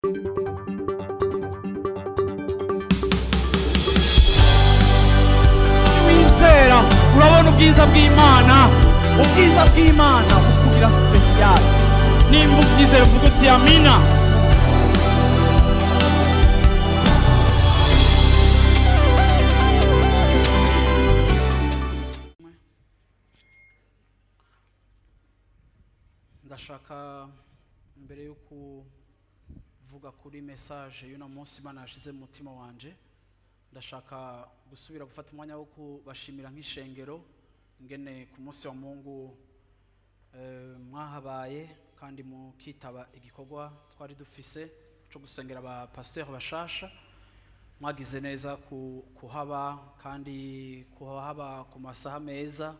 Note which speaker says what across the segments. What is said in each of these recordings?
Speaker 1: Wizera urabona ubwiza bw'Imana. Ubwiza bw'Imana bukugira spécial. Nimba ubyizera, uvuga uti amina. Ndashaka, mbere yo kuvuga kuri message y'uno munsi Imana yashize mu mutima wanje, ndashaka gusubira gufata umwanya wo kubashimira nk'ishengero ingene ku munsi wa Mungu mwahabaye kandi mukitaba igikorwa twari dufise cyo gusengera aba pasteur bashasha. Mwagize neza kuhaba kandi kuhaba ku masaha meza,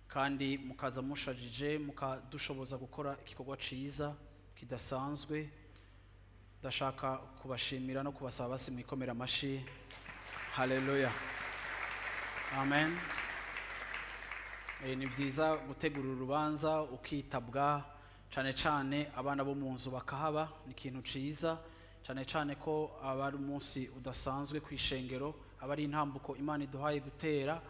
Speaker 1: kandi mukaza mushajije, mukadushoboza gukora igikorwa ciza kidasanzwe. Ndashaka kubashimira no kubasaba basi mwikomera amashi. Haleluya, amen. Ni vyiza gutegura urubanza ukitabwa, cane cane abana bo mu nzu bakahaba. Ni ikintu ciza cane cane ko aba ari umunsi udasanzwe ku ishengero, aba ari intambuko Imana iduhaye gutera.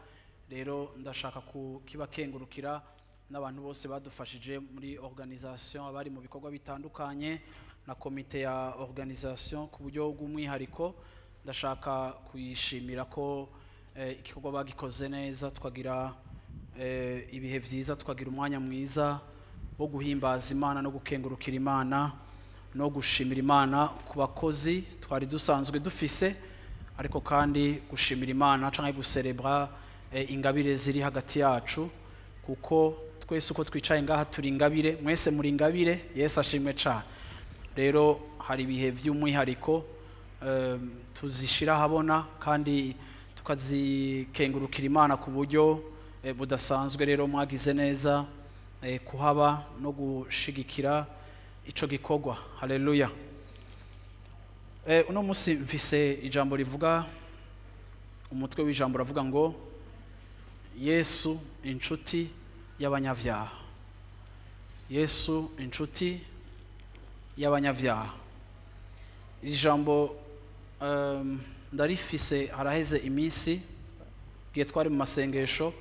Speaker 1: Rero ndashaka kukibakengurukira n'abantu bose badufashije muri organisation, abari mu bikorwa bitandukanye na komite ya organisation ku buryo bw'umwihariko. Ndashaka kuyishimira ko igikorwa bagikoze neza, tukagira ibihe vyiza, tukagira umwanya mwiza wo guhimbaza Imana no gukengurukira Imana no gushimira Imana ku bakozi twari dusanzwe dufise, ariko kandi gushimira Imana canke guserebra ingabire ziri hagati yacu, kuko twese uko twicaye ngaha turi ingabire. Mwese muri ingabire. Yesu ashimwe cane. Rero hari ibihe by'umwihariko tuzishira ahabona kandi tukazikengurukira Imana ku buryo budasanzwe. Rero mwagize neza kuhaba no gushigikira ico gikorwa. Haleluya. Uno munsi mfise ijambo rivuga, umutwe w'ijambo uravuga ngo "Yesu inshuti y'abanyabyaha". Yesu inshuti y'abanyabyaha. Iri jambo ndarifise haraheze iminsi. Igihe twari mu masengesho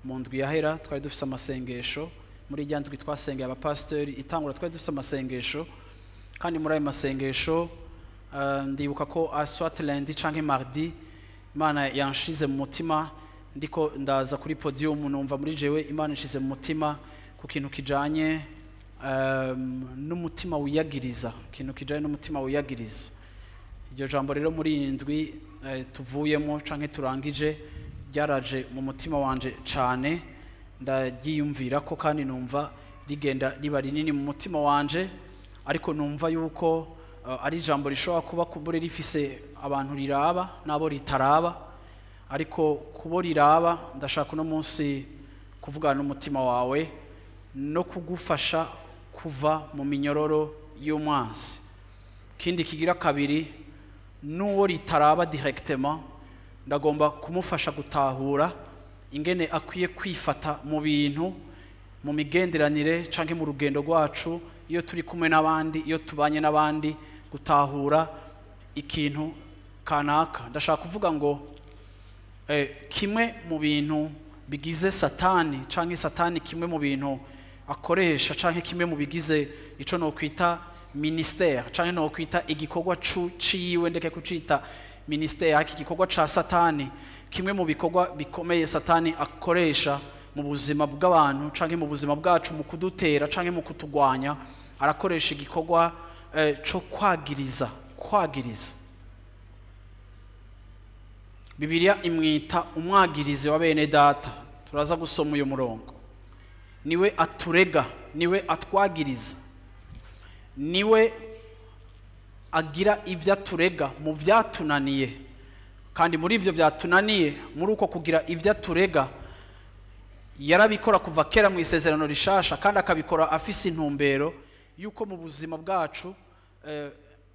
Speaker 1: mu ndwi yahera, twari dufise amasengesho muri rya ndwi twasengeye abapasitori itangura, twari dufise amasengesho, kandi muri ayo masengesho ndibuka ko soit lundi canke mardi, Imana yanshize mu mutima, ndiko ndaza kuri podium, numva muri jewe Imana inshize mu mutima ku kintu kijanye n'umutima wiyagiriza, ikintu kijanye n'umutima wiyagiriza. Iryo jambo rero muri iyi ndwi tuvuyemo canke turangije ryaraje mu mutima wanje cane, ndaryiyumvira ko kandi numva rigenda riba rinini mu mutima wanje, ariko numva yuko ari ijambo rishobora kuba kumbure rifise abantu riraba n'abo ritaraba. Ariko kubo riraba, ndashaka uno munsi kuvugana n'umutima wawe no kugufasha kuva mu minyororo y'umwansi. Ikindi kigira kabiri, n'uwo ritaraba directement, ndagomba kumufasha gutahura ingene akwiye kwifata mu bintu, mu migenderanire canke mu rugendo rwacu, iyo turi kumwe n'abandi, iyo tubanye n'abandi, gutahura ikintu kanaka. Ndashaka kuvuga ngo kimwe mu bintu bigize Satani, canke Satani kimwe mu bintu akoresha, canke kimwe mu bigize ico nokwita ministère, canke nokwita igikorwa ciwe, ndeke kucita ministère, ariko igikorwa ca Satani, kimwe mu bikorwa bikomeye Satani akoresha mu buzima bw'abantu canke mu buzima bwacu, mu kudutera canke mu kutugwanya, arakoresha igikorwa co kwagiriza, kwagiriza. Bibiliya imwita umwagirizi wa bene data. Turaza gusoma uyu murongo. Niwe aturega, niwe atwagiriza, niwe agira ibyo aturega mu byatunaniye. Kandi muri ibyo byatunaniye, muri uko kugira ibyo aturega, yarabikora kuva kera mu Isezerano Rishasha, kandi akabikora afise intumbero y'uko mu buzima bwacu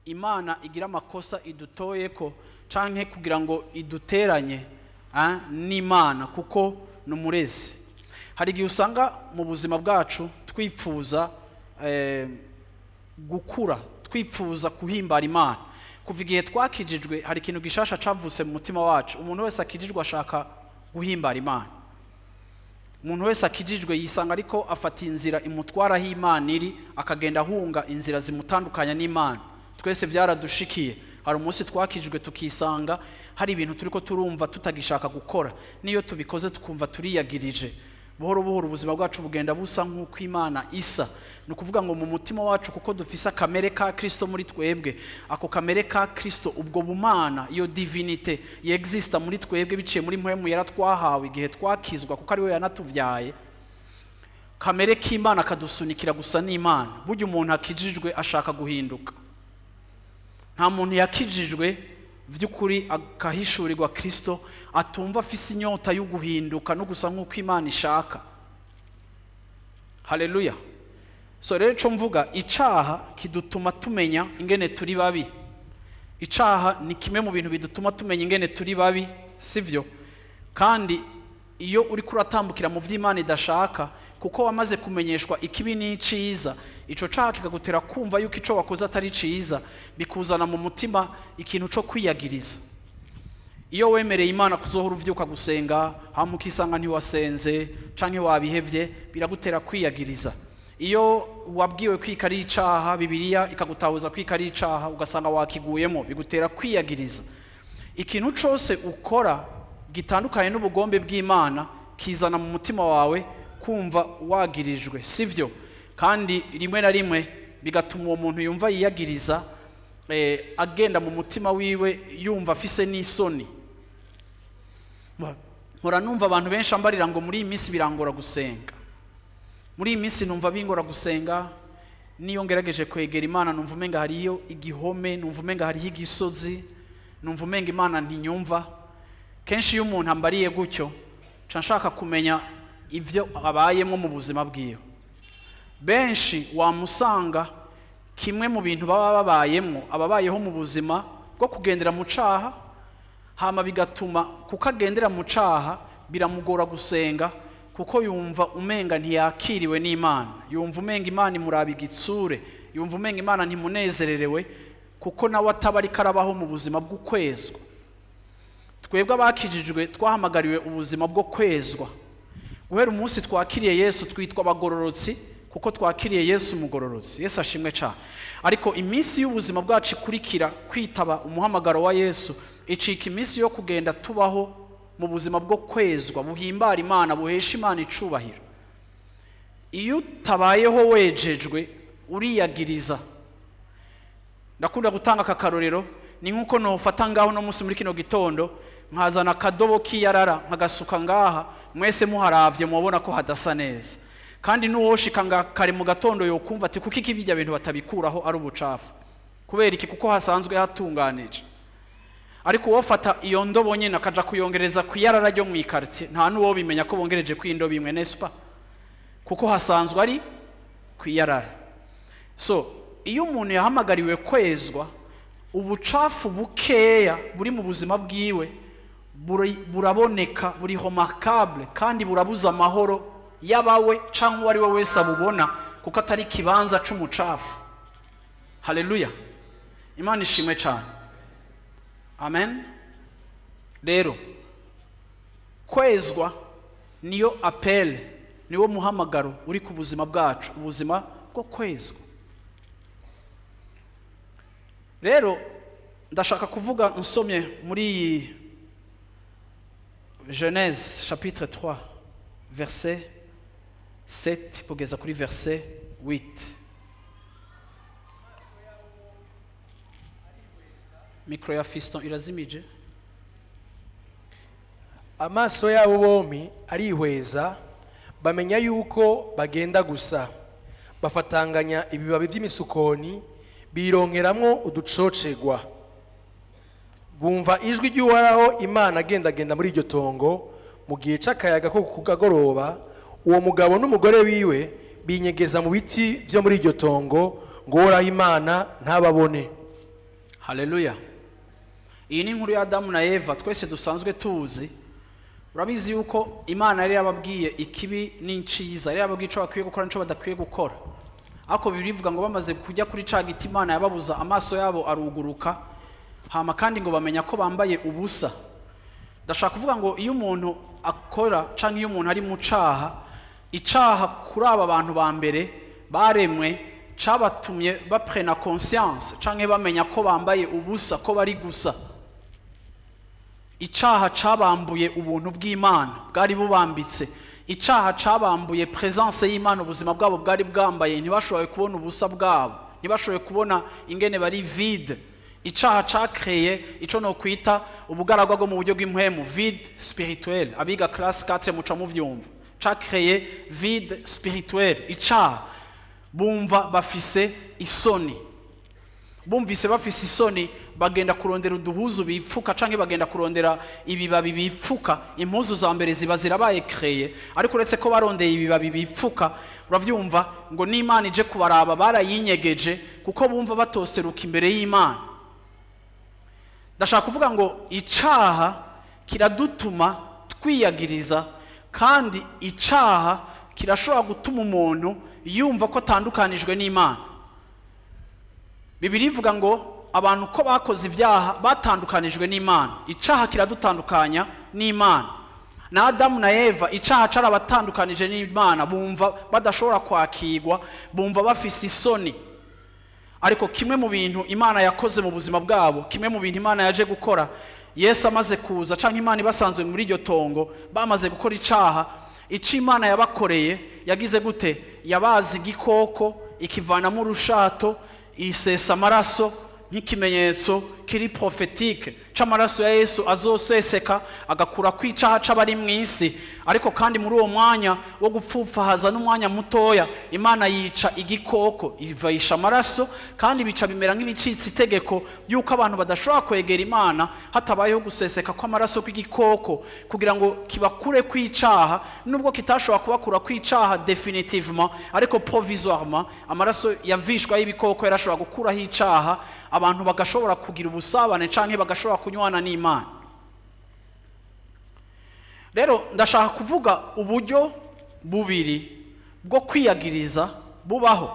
Speaker 1: Imana igira amakosa idutoye ko, canke kugira ngo iduteranye n'Imana, kuko ni umurezi. Hari igihe usanga mu buzima bwacu twipfuza gukura, twifuza gukura, twifuza kuba Twipfuza kuhimbara Imana. Kuva igihe twakijijwe, hari ikintu gishasha cavutse mu mutima wacu. Umuntu wese akijijwe ashaka guhimbara Imana. Umuntu wese akijijwe yisanga ariko afata inzira imutwara aho Imana iri, akagenda ahunga inzira zimutandukanya n'Imana. Twese byaradushikiye. Hari umunsi twakijijwe tukisanga hari ibintu turiko turumva tutagishaka gukora, niyo tubikoze tukumva turiyagirije. Buhoro buhoro ubuzima bwacu bugenda busa nk'uko Imana isa. Ni ukuvuga ngo mu mutima wacu, kuko dufise akamere ka Kristo muri twebwe, ako kamere ka Kristo, ubwo bumana, iyo divinité yexista muri twebwe biciye muri Mpwemu Yera twahawe igihe twakizwa, kuko ari we yanatuvyaye, kamere k'Imana kadusunikira gusa n'Imana. Burya umuntu akijijwe ashaka guhinduka. Nta muntu yakijijwe by'ukuri akahishurirwa Kristo atumva afise inyota yo guhinduka no gusa nk'uko Imana ishaka. Haleluya! So rero ico mvuga, icaha kidutuma tumenya ingene turi babi. Icaha ni kimwe mu bintu bidutuma tumenya ingene turi babi, sivyo? Kandi iyo uriko uratambukira mu vy'Imana idashaka, kuko wamaze kumenyeshwa ikibi n'iciza, ico caha kikagutera kumva yuko ico wakoze atari ciza, bikuzana mu mutima ikintu co kwiyagiriza. Iyo wemereye Imana kuzohora uvyuka gusenga, hama ukisanga ntiwasenze canke wabihevye, biragutera kwiyagiriza. Iyo wabwiwe kwika ari icaha, Bibiliya ikagutahuza kwika ari icaha, ugasanga wakiguyemo, bigutera kwiyagiriza. Ikintu cose ukora gitandukanye n'ubugombe bw'Imana kizana mu mutima wawe kumva wagirijwe, sivyo? Kandi rimwe na rimwe bigatuma uwo muntu yumva yiyagiriza agenda mu mutima wiwe yumva afise n'isoni. Mpora numva abantu benshi ambarira ngo: "Muri iyi minsi birangora gusenga, muri iyi minsi numva bingora gusenga. Niyo ngerageje kwegera Imana numva umenga hariyo igihome, numva umenga hariho igisozi, numva umenga Imana ntinyumva." Kenshi iyo umuntu ambariye gutyo, nca nshaka kumenya ibyo abayemo mu buzima bwiwe. Benshi wamusanga kimwe mu bintu baba babayemo, ababayeho mu buzima bwo kugendera mu caha, hama bigatuma kuko agendera mu caha biramugora gusenga, kuko yumva umenga ntiyakiriwe n'Imana, yumva umenga Imana imuraba igitsure, yumva umenga Imana ntimunezererewe, kuko nawe ataba ariko arabaho mu buzima bw'ukwezwa. Twebwe abakijijwe twahamagariwe ubuzima bwo kwezwa. Guhera umunsi twakiriye Yesu, twitwa abagororotsi kuko twakiriye Yesu umugororotsi. Yesu ashimwe cyane! Ariko iminsi y'ubuzima bwacu ikurikira kwitaba umuhamagaro wa Yesu icika iminsi yo kugenda tubaho mu buzima bwo kwezwa, buhimbara Imana, buhesha Imana icubahiro. Iyo utabayeho wejejwe, uriyagiriza. Ndakunda gutanga aka karorero: ni nk'uko nofata ngaho uno munsi muri kino gitondo nkazana akadobo k'iyarara nkagasuka ngaha, mwese muharavye mubona ko hadasa neza. Kandi n'uwoshika nga kare mu gatondo yokumva ati: "Kuko iki bijya bintu batabikuraho ari ubucafu?" Kubera iki? Kuko hasanzwe hatunganije. Ariko uwofata iyo ndobo nyene akaja kuyongereza ku iyarara ryo mu ikartier, nta n'uwo bimenya ko bongereje ku indobo imwe, nespa? Kuko hasanzwe ari ku iyarara. So iyo umuntu yahamagariwe kwezwa, ubucafu bukeya buri mu buzima bwiwe buraboneka, buri remarquable, kandi burabuza amahoro yabawe cyangwa uwo ari we wese abubona, kuko atari ikibanza c'umucafu. Haleluya! Imana ishimwe cyane! Amen. Rero kwezwa niyo appel, niwo muhamagaro uri ku buzima bwacu, ubuzima bwo kwezwa. Rero ndashaka kuvuga nsomye muri iyi Genèse chapitre 3 verset 7 kugeza kuri verset 8. Micro ya Fiston irazimije.
Speaker 2: Amaso yabo bombi arihweza, bamenya yuko bagenda gusa. Bafatanganya ibibabi by'imisukoni, bironkeramwo uducocegwa. Bumva ijwi ry'Uhoraho Imana agendagenda muri iryo tongo mu gihe c'akayaga ko ku kagoroba. Uwo mugabo n'umugore wiwe binyegeza mu biti byo muri iryo tongo ngo Uhoraho Imana ntababone.
Speaker 1: Haleluya! Iyi ni inkuru ya Adamu na Eva twese dusanzwe tuzi. Urabizi yuko Imana yari yababwiye ikibi n'iciza, yari yababwiye icyo bakwiye gukora n'icyo badakwiye gukora. Ariko birivuga ngo bamaze kujya kuri ca giti Imana yababuza, amaso yabo aruguruka, hama kandi ngo bamenya ko bambaye ubusa. Ndashaka kuvuga ngo iyo umuntu akora canke iyo umuntu ari mu caha, icaha kuri aba bantu ba mbere baremwe cabatumye baprena conscience canke bamenya ko bambaye ubusa, ko bari gusa. Icaha cabambuye ubuntu bw'Imana bwari bubambitse, icaha cabambuye présence y'Imana ubuzima bwabo bwari bwambaye. Ntibashoboye kubona ubusa bwabo, ntibashoboye kubona ingene bari vide. Icaha cakreye ico no kwita ubugaragwa bwo mu buryo bw'impwemu, vide spirituel. Abiga classe 4 muca muvyumva. Cakreye vide spirituel, icaha. Bumva bafise isoni. Bumvise bafise isoni, bagenda kurondera uduhuzu bipfuka canke bagenda kurondera ibibabi bipfuka. Impuzu za mbere ziba zirabaye créées. Ariko uretse ko barondeye ibibabi bipfuka, uravyumva ngo n'Imana ije kubaraba barayinyegeje, kuko bumva batoseruka imbere y'Imana. Ndashaka kuvuga ngo icaha kiradutuma twiyagiriza, kandi icaha kirashobora gutuma umuntu yumva ko atandukanijwe n'Imana. Bibiliya ivuga ngo abantu ko bakoze ibyaha batandukanijwe n'Imana. Icaha kiradutandukanya n'Imana. Na Adamu na Eva icaha carabatandukanije n'Imana, bumva badashobora kwakirwa, bumva bafise isoni. Ariko kimwe mu bintu Imana yakoze mu buzima bwabo, kimwe mu bintu Imana yaje gukora Yesu amaze kuza, canke Imana ibasanzwe muri iryo tongo bamaze gukora icaha, ico Imana yabakoreye, yagize gute? Yabaze igikoko, ikivanamo urushato, isesa amaraso nk'ikimenyetso kiri prophétique c'amaraso ya Yesu azoseseka agakura kw'icaha c'abari mu isi. Ariko kandi muri uwo mwanya wo gupfupfahaza n'umwanya mutoya, Imana yica igikoko, ivayisha amaraso, kandi bica bimera nk'ibicitse itegeko yuko abantu badashobora kwegera Imana hatabayeho guseseka kw'amaraso kw'igikoko kugira ngo kibakure kw'icaha. Nubwo kitashobora kubakura kw'icaha définitivement, ariko provisoirement amaraso yavishwa y'ibikoko yarashobora gukuraho icaha, abantu bagashobora kugira ubusabane canke bagashobora kunywana n'Imana. Rero ndashaka kuvuga uburyo bubiri bwo kwiyagiriza bubaho.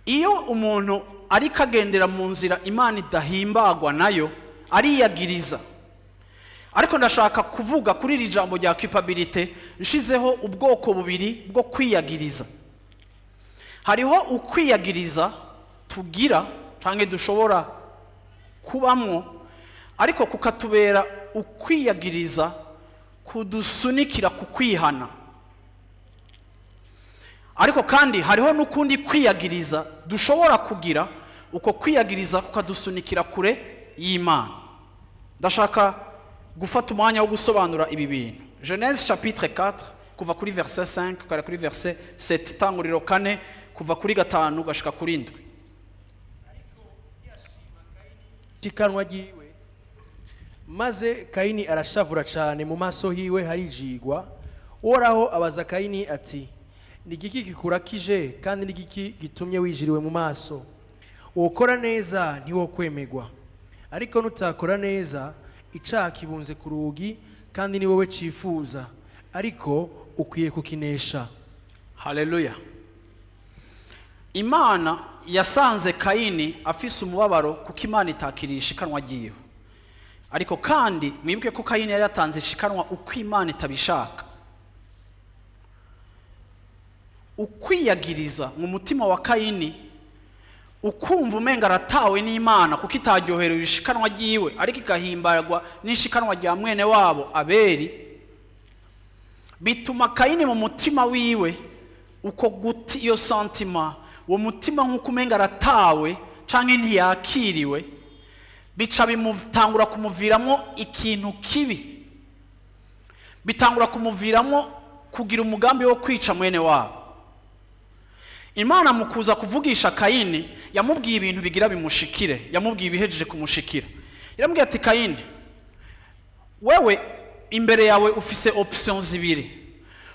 Speaker 1: Iyo umuntu ariko agendera mu nzira Imana idahimbagwa nayo, ariyagiriza. Ariko ndashaka kuvuga kuri iri jambo rya culpabilité nshizeho ubwoko bubiri bwo kwiyagiriza. Hariho ukwiyagiriza tugira cyangwa dushobora kubamwo, ariko kukatubera ukwiyagiriza kudusunikira ku kwihana. Ariko kandi hariho n'ukundi kwiyagiriza dushobora kugira, uko kwiyagiriza kukadusunikira kure y'Imana. Ndashaka gufata umwanya wo gusobanura ibi bintu. Genèse chapitre 4, kuva kuri verset 5 kugera kuri verset 7. Itanguriro 4, kuva kuri 5 gashika kuri 7.
Speaker 2: Ishikanwa ryiwe. Maze Kayini arashavura cyane, mu maso hiwe harijigwa. Uhoraho abaza Kayini ati: "Ni igiki kikurakije, kandi ni igiki gitumye wijiriwe mu maso? Wokora neza ntiwokwemegwa, ariko nutakora neza icaha kibunze ku rugi, kandi ni wowe cifuza, ariko ukwiye kukinesha."
Speaker 1: Haleluya! Imana yasanze Kayini afise umubabaro kuko Imana itakiriye ishikanwa ryiwe. Ariko kandi mwibuke ko Kayini yari yatanze ishikanwa uko Imana itabishaka. Ukwiyagiriza mu mutima wa Kayini, ukumva umenga aratawe n'Imana kuko itaryoherewe ishikanwa ryiwe, ariko igahimbarwa n'ishikanwa rya mwene wabo Abeli, bituma Kayini mu mutima wiwe uko guti iyo sentiment, uwo mutima nk'uko umenga aratawe canke ntiyakiriwe, bica bimutangura kumuviramo ikintu kibi, bitangura kumuviramo kugira umugambi wo kwica mwene wabo. Imana mu kuza kuvugisha Kayini yamubwiye ibintu bigira bimushikire, yamubwiye ibihejeje kumushikira. Yaramubwiye ati: "Kayini, wewe imbere yawe ufise option zibiri.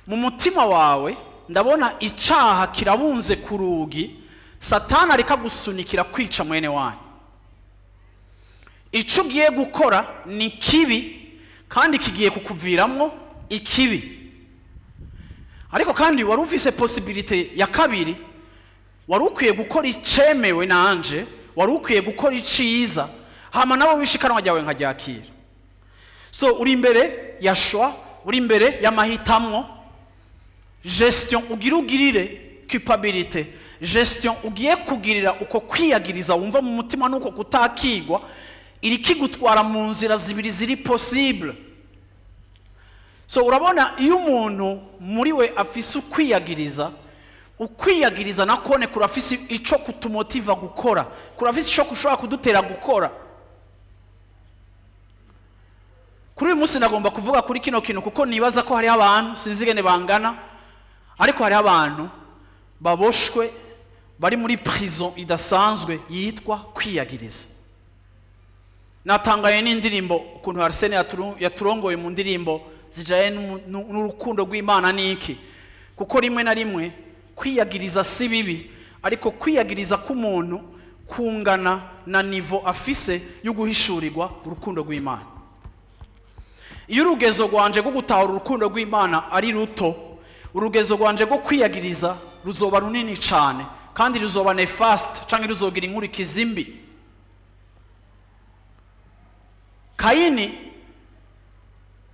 Speaker 1: Mu mutima wawe ndabona icaha kirabunze ku rugi, Satani ariko agusunikira kwica mwene wanyu. Ico ugiye gukora ni kibi kandi kigiye kukuviramwo ikibi." Ariko kandi wari ufise possibilité ya kabiri: wari ukwiye gukora icemewe nanje, wari ukwiye gukora iciza, hama nawe wishikanwa ryawe nkaryakira. So uri imbere ya choix, uri imbere y'amahitamwo. Gestion ugira ugirire culpabilité, gestion ugiye kugirira uko kwiyagiriza wumva mu mutima nuko kutakigwa, iri kigutwara mu nzira zibiri ziri possible. So urabona, iyo umuntu muri we afise ukwiyagiriza, ukwiyagiriza nakone kurafise ico kutumotiva gukora, kurafise ico kushobora kudutera gukora. Kuri uyu munsi nagomba kuvuga kuri kino kintu, kuko nibaza ko hariho abantu, sinzi ingene bangana, ariko hariho abantu baboshwe, bari muri prison idasanzwe yitwa kwiyagiriza. Natangaye n'indirimbo, ukuntu Arsene yaturongoye mu ndirimbo zijanye n'urukundo rw'Imana n'iki, kuko rimwe na rimwe kwiyagiriza si bibi, ariko kwiyagiriza k'umuntu kungana na niveau afise yo guhishurirwa urukundo rw'Imana. Iyo urugezo rwanje rwo gutahura urukundo rw'Imana ari ruto, urugezo rwanje rwo kwiyagiriza ruzoba runini cyane, kandi ruzoba néfaste cyangwa ruzogira inkurikizi mbi. Kayini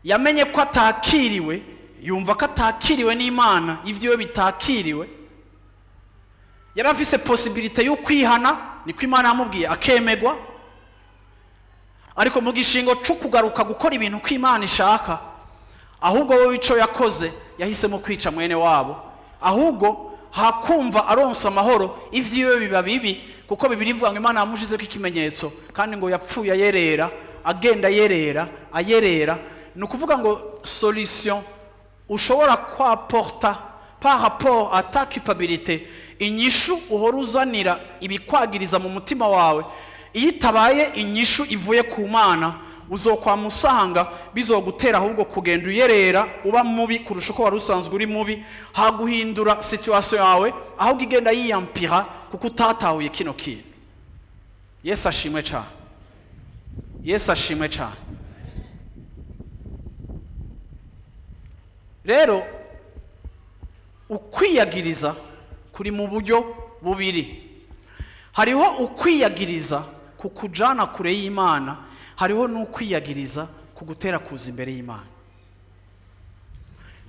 Speaker 1: yamenye ko atakiriwe, yumva ko atakiriwe n'Imana, ibyo bitakiriwe. Yari afise possibilité yo kwihana, niko Imana yamubwiye, akemegwa. Ariko mu gishingo cyo kugaruka gukora ibintu ko Imana ishaka, ahubwo wowe ico yakoze, yahisemo kwica mwene wabo. Ahubwo hakumva aronsa amahoro, ivyiwe biba bibi, kuko Bibiliya ivuga ngo Imana yamushizeko ikimenyetso, kandi ngo yapfuye ayerera, agenda ayerera, ayerera. Ni ukuvuga ngo solution ushobora kwapporta par rapport à ta culpabilité, inyishu uhora uzanira ibikwagiriza mu mutima wawe, iyo itabaye inyishu ivuye ku Mana, uzokwama usanga bizogutera ahubwo kugenda uyerera, uba mubi kurusha uko wari usanzwe uri mubi. Haguhindura situation yawe, ahubwo igenda yiyampira, kuko utatahuye kino kintu. Yesu ashimwe cyane! Yesu ashimwe cyane! Rero ukwiyagiriza kuri mu buryo bubiri: hariho ukwiyagiriza kukujana kure y'Imana, hariho n'ukwiyagiriza kugutera kuza imbere y'Imana.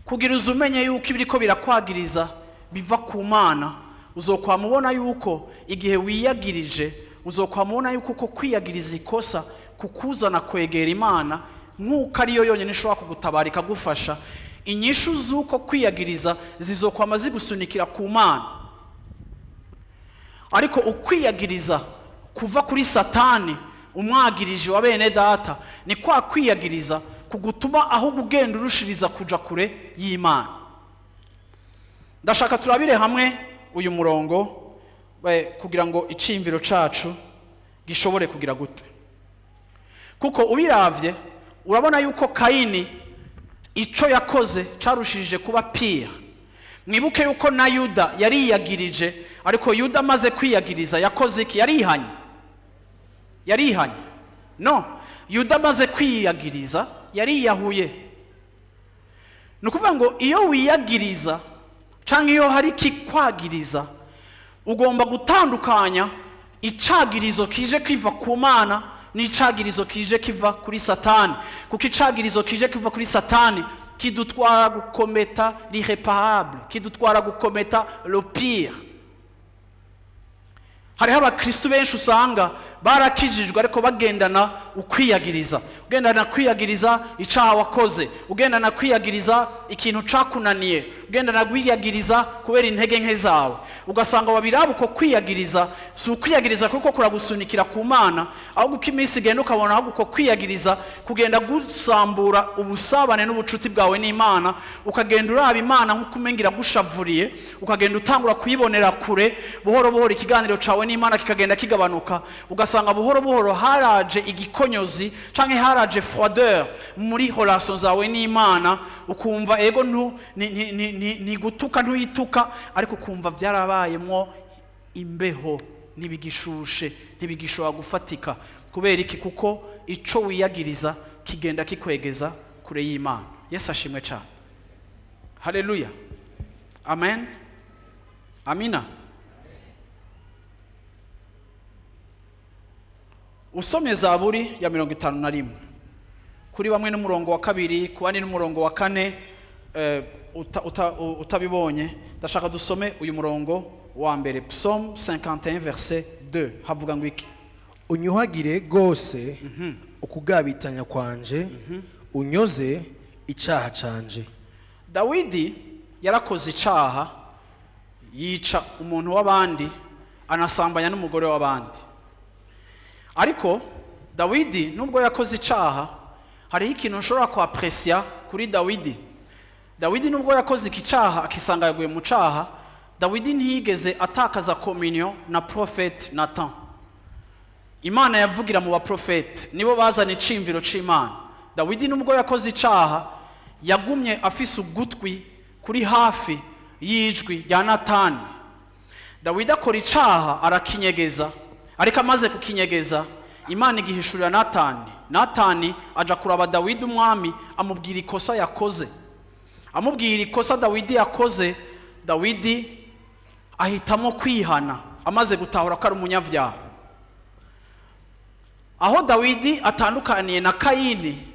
Speaker 1: Kugira uze umenye yuko ibiriko birakwagiriza biva ku Mana, uzokwama ubona yuko igihe wiyagirije, uzokwama ubona yuko uko kwiyagiriza ikosa kukuzana kwegera Imana, nk'uko ariyo yonyine ishobora kugutabara, ikagufasha. Inyishu z'uko kwiyagiriza zizokwama zigusunikira ku Mana. Ariko ukwiyagiriza kuva kuri Satani, umwagirije wa bene data, ni kwa kwiyagiriza kugutuma ahubwo ugenda urushiriza kuja kure y'Imana. Ndashaka turabire hamwe uyu murongo kugira ngo iciyumviro cacu gishobore kugira gute, kuko ubiravye urabona yuko Kayini ico yakoze carushije kuba pire. Mwibuke yuko na Yuda yariyagirije, ariko Yuda amaze kwiyagiriza yakoze iki? Yarihanye? Yarihanye? No, Yuda amaze kwiyagiriza yariyahuye. Ni ukuvuga ngo iyo wiyagiriza cyangwa iyo hari ikikwagiriza, ugomba gutandukanya icagirizo kije kiva ku Mana n'icagirizo kije kiva kuri Satani, kuko icagirizo kije kiva kuri Satani kidutwara gukometa l'irréparable, kidutwara gukometa le pire. Hariho abakristu benshi usanga barakijijwe, ariko bagendana ukwiyagiriza, ugendana kwiyagiriza icaha wakoze, ugendana kwiyagiriza ikintu cakunaniye, ugendana kwiyagiriza kubera intege nke zawe. Ugasanga wabiraba, uko kwiyagiriza si ukwiyagiriza kuko kuragusunikira ku Mana, ahubwo uko iminsi igenda ukabona ahubwo uko kwiyagiriza kugenda gusambura ubusabane n'ubucuti bwawe n'Imana. Ukagenda uraba Imana nk'uko umenga iragushavuriye, ukagenda utangura kuyibonera kure buhoro buhoro, ikiganiro cawe n'Imana kikagenda kigabanuka, ugasanga buhoro buhoro haraje igikonyozi canke haraje froideur muri relation zawe n'Imana. Ukumva ego ntu ni gutuka ntuyituka, ariko ukumva byarabayemwo imbeho, ntibigishushe, ntibigishobora gufatika. Kubera iki? Kuko ico wiyagiriza kigenda kikwegeza kure y'Imana. Yesu ashimwe cyane! Haleluya! Amen, amina. Usomye Zaburi ya 51, kuri bamwe n'umurongo wa 2, ku bandi n'umurongo wa 4. Utabibonye, ndashaka dusome uyu murongo wa 1, Psaume 51 verset 2. Havuga ngo iki?
Speaker 2: Unyuhagire rwose ukugabitanya kwanje, unyoze icaha canje.
Speaker 1: Dawidi yarakoze icaha, yica umuntu w'abandi, anasambanya n'umugore w'abandi. Ariko Dawidi, nubwo yakoze icaha, hariho ikintu nshobora kwapresiya kuri Dawidi. Dawidi, nubwo yakoze iki caha, akisanga yaguye mu caha, Dawidi ntiyigeze atakaza communion na prophète Nathan. Imana yavugira mu baprofete, nibo bazana iciyumviro c'Imana. Dawidi, nubwo yakoze icaha, yagumye afise ugutwi kuri hafi y'ijwi rya Natani. Dawidi akora icaha, arakinyegeza, ariko amaze kukinyegeza, Imana igihishurira Natani. Natani aja kuraba Dawidi umwami, amubwira ikosa yakoze. Amubwira ikosa Dawidi yakoze, Dawidi ahitamo kwihana amaze gutahura ko ari umunyabyaha. Aho Dawidi atandukaniye na Kayini,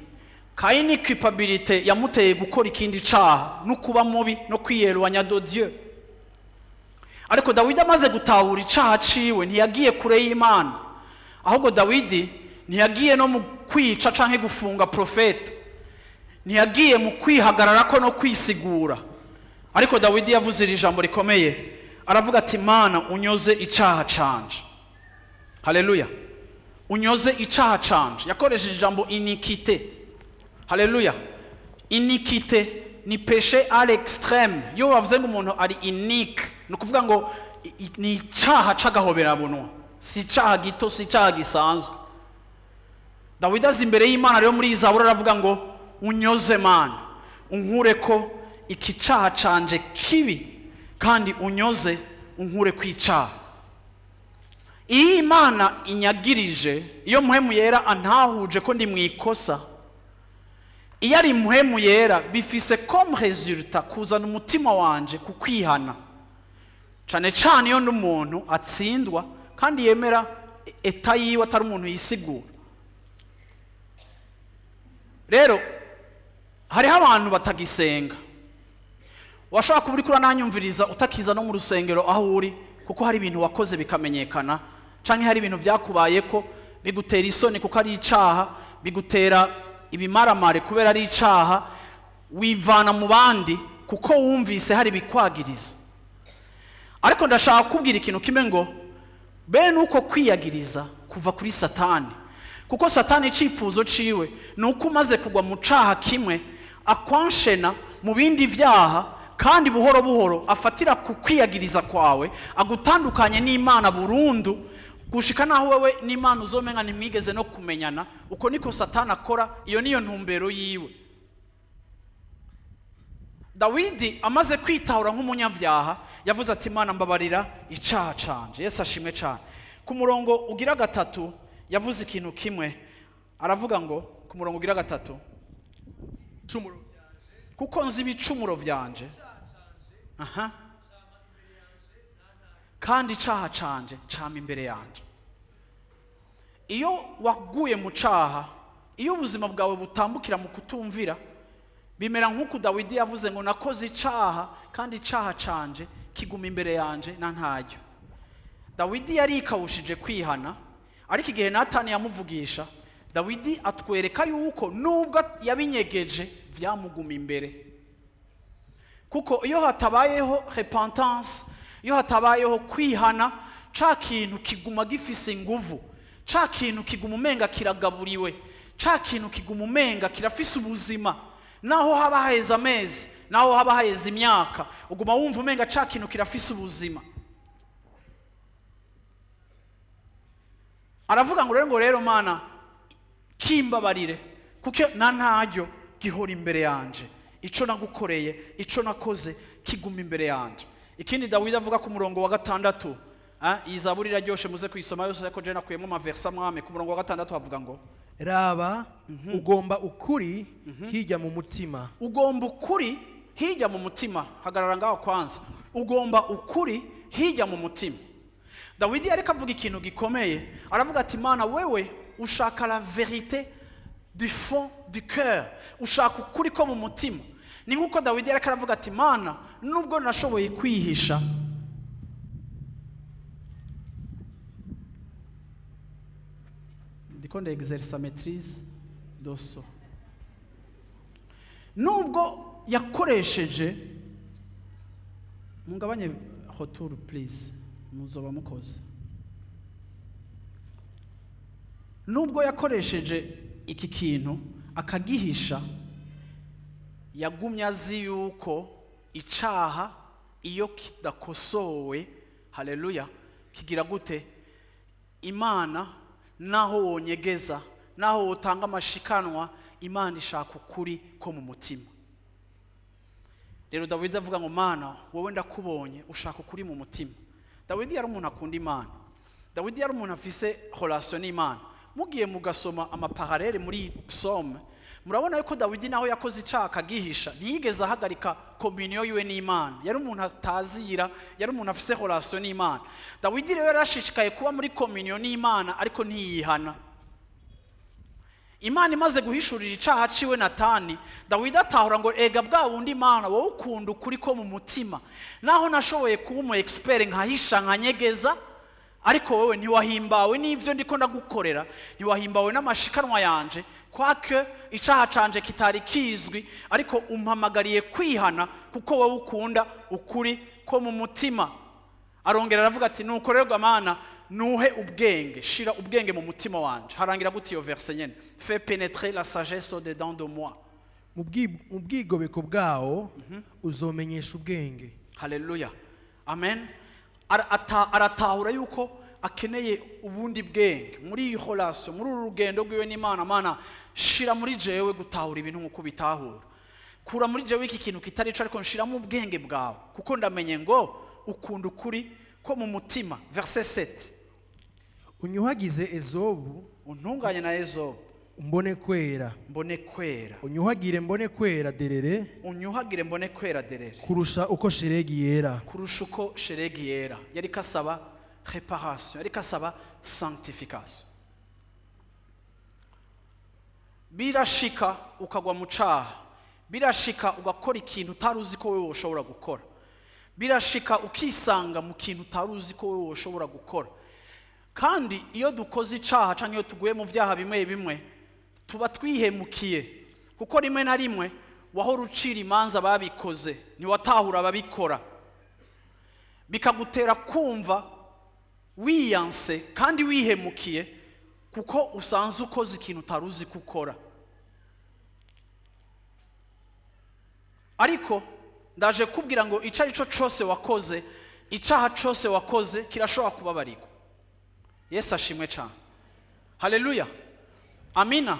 Speaker 1: Kayini culpabilité yamuteye gukora ikindi caha no kuba mubi no kwiyerwanya de Dieu. Ariko Dawidi amaze gutahura icaha ciwe, ntiyagiye kure y'Imana. Ahubwo Dawidi ntiyagiye no mu kwica canke gufunga profete, ntiyagiye mu kwihagararako no kwisigura. Ariko Dawidi yavuze iri jambo rikomeye, aravuga ati: "Mana, unyoze icaha canje." Haleluya! Unyoze icaha canje. Yakoresheje ijambo iniquité. Haleluya! Iniquité ni péché à l'extrême. Iyo bavuze ngo umuntu ari inique, ni ukuvuga ngo ni icaha c'agahoberabunwa, si icaha gito, si icaha gisanzwe. Dawidi aza imbere y'Imana rero muri iyi zaburi, aravuga ngo: "Unyoze, Mana, unkure ko iki caha canje kibi, kandi unyoze, unkure ku icaha." Iyo Imana inyagirije, iyo Mpwemu Yera antahuje ko ndi mu ikosa, iyo ari Mpwemu Yera, bifise comme résultat kuzana umutima wanje ku kwihana, cane cane iyo ndi umuntu atsindwa kandi yemera état yiwe, atari umuntu yisigura. Rero hariho abantu batagisenga. Washobora kuba uriko urananyumviriza utakiza no mu rusengero aho uri, kuko hari ibintu wakoze bikamenyekana, canke hari ibintu vyakubayeko bigutera isoni kuko ari icaha, bigutera ibimaramare kubera ari icaha, wivana mu bandi kuko wumvise hari ibikwagiriza. Ariko ndashaka kukubwira ikintu kimwe, ngo bene uko kwiyagiriza kuva kuri Satani, kuko Satani icifuzo ciwe ni uko umaze kugwa mu caha kimwe, akwanshena mu bindi vyaha, kandi buhoro buhoro afatira ku kwiyagiriza kwawe agutandukanye n'Imana burundu, gushika naho wewe n'Imana uzomenga ntimwigeze no kumenyana. Uko niko Satani akora, iyo niyo ntumbero yiwe. Dawidi amaze kwitahura nk'umunyabyaha, yavuze ati: "Imana, mbabarira icaha canje." Yesu ashimwe cane. Ku murongo ugira 3 yavuze ikintu kimwe, aravuga ngo, ku murongo ugira 3: "Kuko nzi ibicumuro vyanje, aha, kandi icaha canje cama imbere yanje." Iyo waguye mu caha, iyo ubuzima bwawe butambukira mu kutumvira, bimera nk'uku Dawidi yavuze ngo: "Nakoze icaha, kandi icaha canje kiguma imbere yanje na ntaryo." Dawidi yarikawushije kwihana, ariko igihe Natani yamuvugisha, Dawidi atwereka yuko nubwo yabinyegeje, vyamuguma imbere, kuko iyo hatabayeho repentance, iyo hatabayeho kwihana, ca kintu kiguma gifise inguvu, ca kintu kiguma umenga kiragaburiwe, ca kintu kiguma umenga kirafise ubuzima. Naho haba haheze amezi, naho haba haheze imyaka, uguma wumva umenga ca kintu kirafise ubuzima. Aravuga ngo: "Rero Mana, kimbabarire, kuko na ntaryo gihora imbere yanje. Ico nagukoreye, ico nakoze, kiguma imbere yanje." Ikindi Dawidi avuga ku murongo wa 6, iyi zaburi iraryoshe, muze kuyisoma yose, ariko je nakuyemo amaversa mwame. Ku murongo wa 6 havuga ngo:
Speaker 2: Raba, ugomba ukuri hirya mu mutima.
Speaker 1: Ugomba ukuri. Hirya mu mutima. Hagarara ngaho kwanza. Ugomba ukuri hirya mu mutima. Dawidi ariko avuga ikintu gikomeye, aravuga ati: "Mana, wewe ushaka la vérité du fond du cœur, ushaka ukuri ko mu mutima." Ni nk'uko Dawidi ariko aravuga ati: "Mana, nubwo nashoboye kwihisha." Ndiko ndexerça maîtrise de soi. Nubwo yakoresheje, mungabanye retour please, muzoba mukoze. Nubwo yakoresheje iki kintu akagihisha, yagumye azi yuko icaha iyo kidakosowe, haleluya, kigira gute? Imana, naho wonyegeza, naho wotanga amashikanwa, Imana ishaka ukuri ko mu mutima. Rero Dawidi avuga ngo: "Mana, wowe ndakubonye, ushaka ukuri mu mutima." Dawidi yari umuntu akunda Imana. Dawidi yari umuntu afise relation n'Imana. Mugiye mugasoma ama parallèles muri iyi psaume, murabona yuko Dawidi, naho yakoze icaha akagihisha, ntiyigeze ahagarika communion yiwe n'Imana. Yari umuntu atazira, yari umuntu afise relation n'Imana. Dawidi rero yarashishikaye kuba muri communion n'Imana, ariko ntiyihana. Imana imaze guhishurira icaha ciwe Natani, Dawidi atahura ngo: "Ega bwa wundi, Imana, wowe ukunda ukuri ko mu mutima. Naho nashoboye kuba umu expert, nkahisha, nkanyegeza, ariko wowe ntiwahimbawe n'ivyo ndiko ndagukorera, ntiwahimbawe n'amashikanwa yanje, kwake icaha canje kitari kizwi, ariko umpamagariye kwihana kuko wowe ukunda ukuri ko mu mutima." Arongera aravuga ati: "Nuko rero, Mana, nuhe ubwenge, shira ubwenge mu mutima wanje." Harangira gute iyo verset nyene? "Fais pénétrer la sagesse au dedans de moi."
Speaker 2: Mu bwigobeko bwawo uzomenyesha ubwenge.
Speaker 1: Haleluya, amen. Aratahura yuko akeneye ubundi bwenge muri iyi relation, muri uru rugendo rwiwe n'Imana. "Mana, shira muri jewe gutahura ibintu nk'uko bitahura. Kura muri jewe iki kintu kitari ico, ariko nshiramo ubwenge bwawe, kuko ndamenye ngo ukunda ukuri ko mu mutima." Verset 7.
Speaker 2: Unyuhagize ezobu.
Speaker 1: Untunganye na ezobu.
Speaker 2: Mbone kwera.
Speaker 1: Mbone kwera.
Speaker 2: Unyuhagire mbone kwera derere.
Speaker 1: Unyuhagire mbone kwera derere.
Speaker 2: Kurusha uko sheregi yera.
Speaker 1: Kurusha uko sheregi yera. Yariko asaba réparation, yariko asaba sanctification. Birashika ukagwa mu caha, birashika ugakora ikintu utari uzi ko wewe woshobora gukora, birashika ukisanga mu kintu utari uzi ko wewe woshobora gukora. Kandi iyo dukoze icaha canke iyo tuguye mu vyaha bimwe bimwe, tuba twihemukiye, kuko rimwe na rimwe wahora ucira imanza babikoze, ntiwatahura ababikora, bikagutera kumva wiyanse kandi wihemukiye, kuko usanze ukoze ikintu utari uzi ko ukora. Ariko ndaje kubwira ngo icyo ari cyo cyose wakoze, icyaha cyose wakoze, kirashobora kubabarirwa. Yesu ashimwe cyane, haleluya, amina.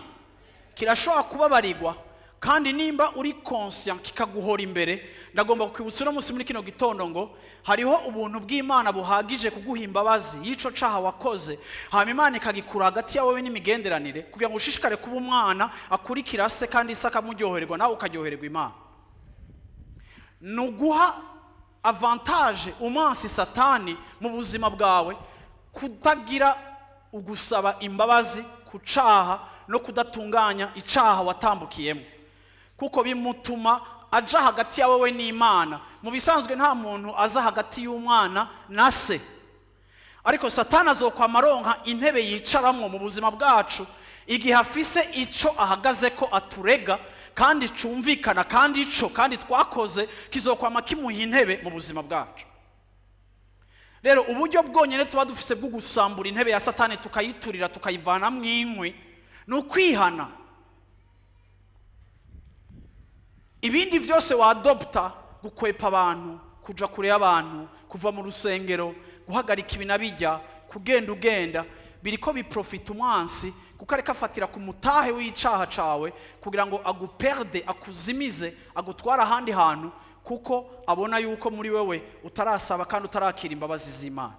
Speaker 1: Kirashobora kubabarirwa, kandi nimba uri conscient kikaguhora imbere, ndagomba kukwibutsa uno munsi muri kino gitondo ngo hariho ubuntu bw'Imana buhagije kuguha imbabazi y'ico caha wakoze, hama Imana ikagikura hagati yawe n'imigenderanire, kugira ngo ushishikare kuba umwana akurikira se, kandi se akamuryohererwa, nawe ukaryohererwa Imana. Ni uguha avantage umwansi Satani mu buzima bwawe kutagira ugusaba imbabazi ku caha no kudatunganya icaha watambukiyemo, kuko bimutuma aja hagati yawe we n'Imana. Mu bisanzwe nta muntu aza hagati y'umwana na se, ariko Satani azokwama aronka intebe yicaramwo mu buzima bwacu igihe afise ico ahagaze ko aturega, kandi cumvikana, kandi ico kandi twakoze kizokwama kimuha intebe mu buzima bwacu. Rero uburyo bwonyine tuba dufise bwo gusambura intebe ya Satani, tukayiturira, tukayivanamwo inkwi, ni ukwihana. Ibindi byose wadopta, gukwepa abantu, kuja kure y'abantu, kuva mu rusengero, guhagarika ibi na bijya, kugenda ugenda, biriko biprofita umwansi, kuko ariko afatira ku mutahe w'icaha cawe kugira ngo aguperde, akuzimize, agutware ahandi hantu, kuko abona yuko muri wewe utarasaba kandi utarakira imbabazi z'Imana.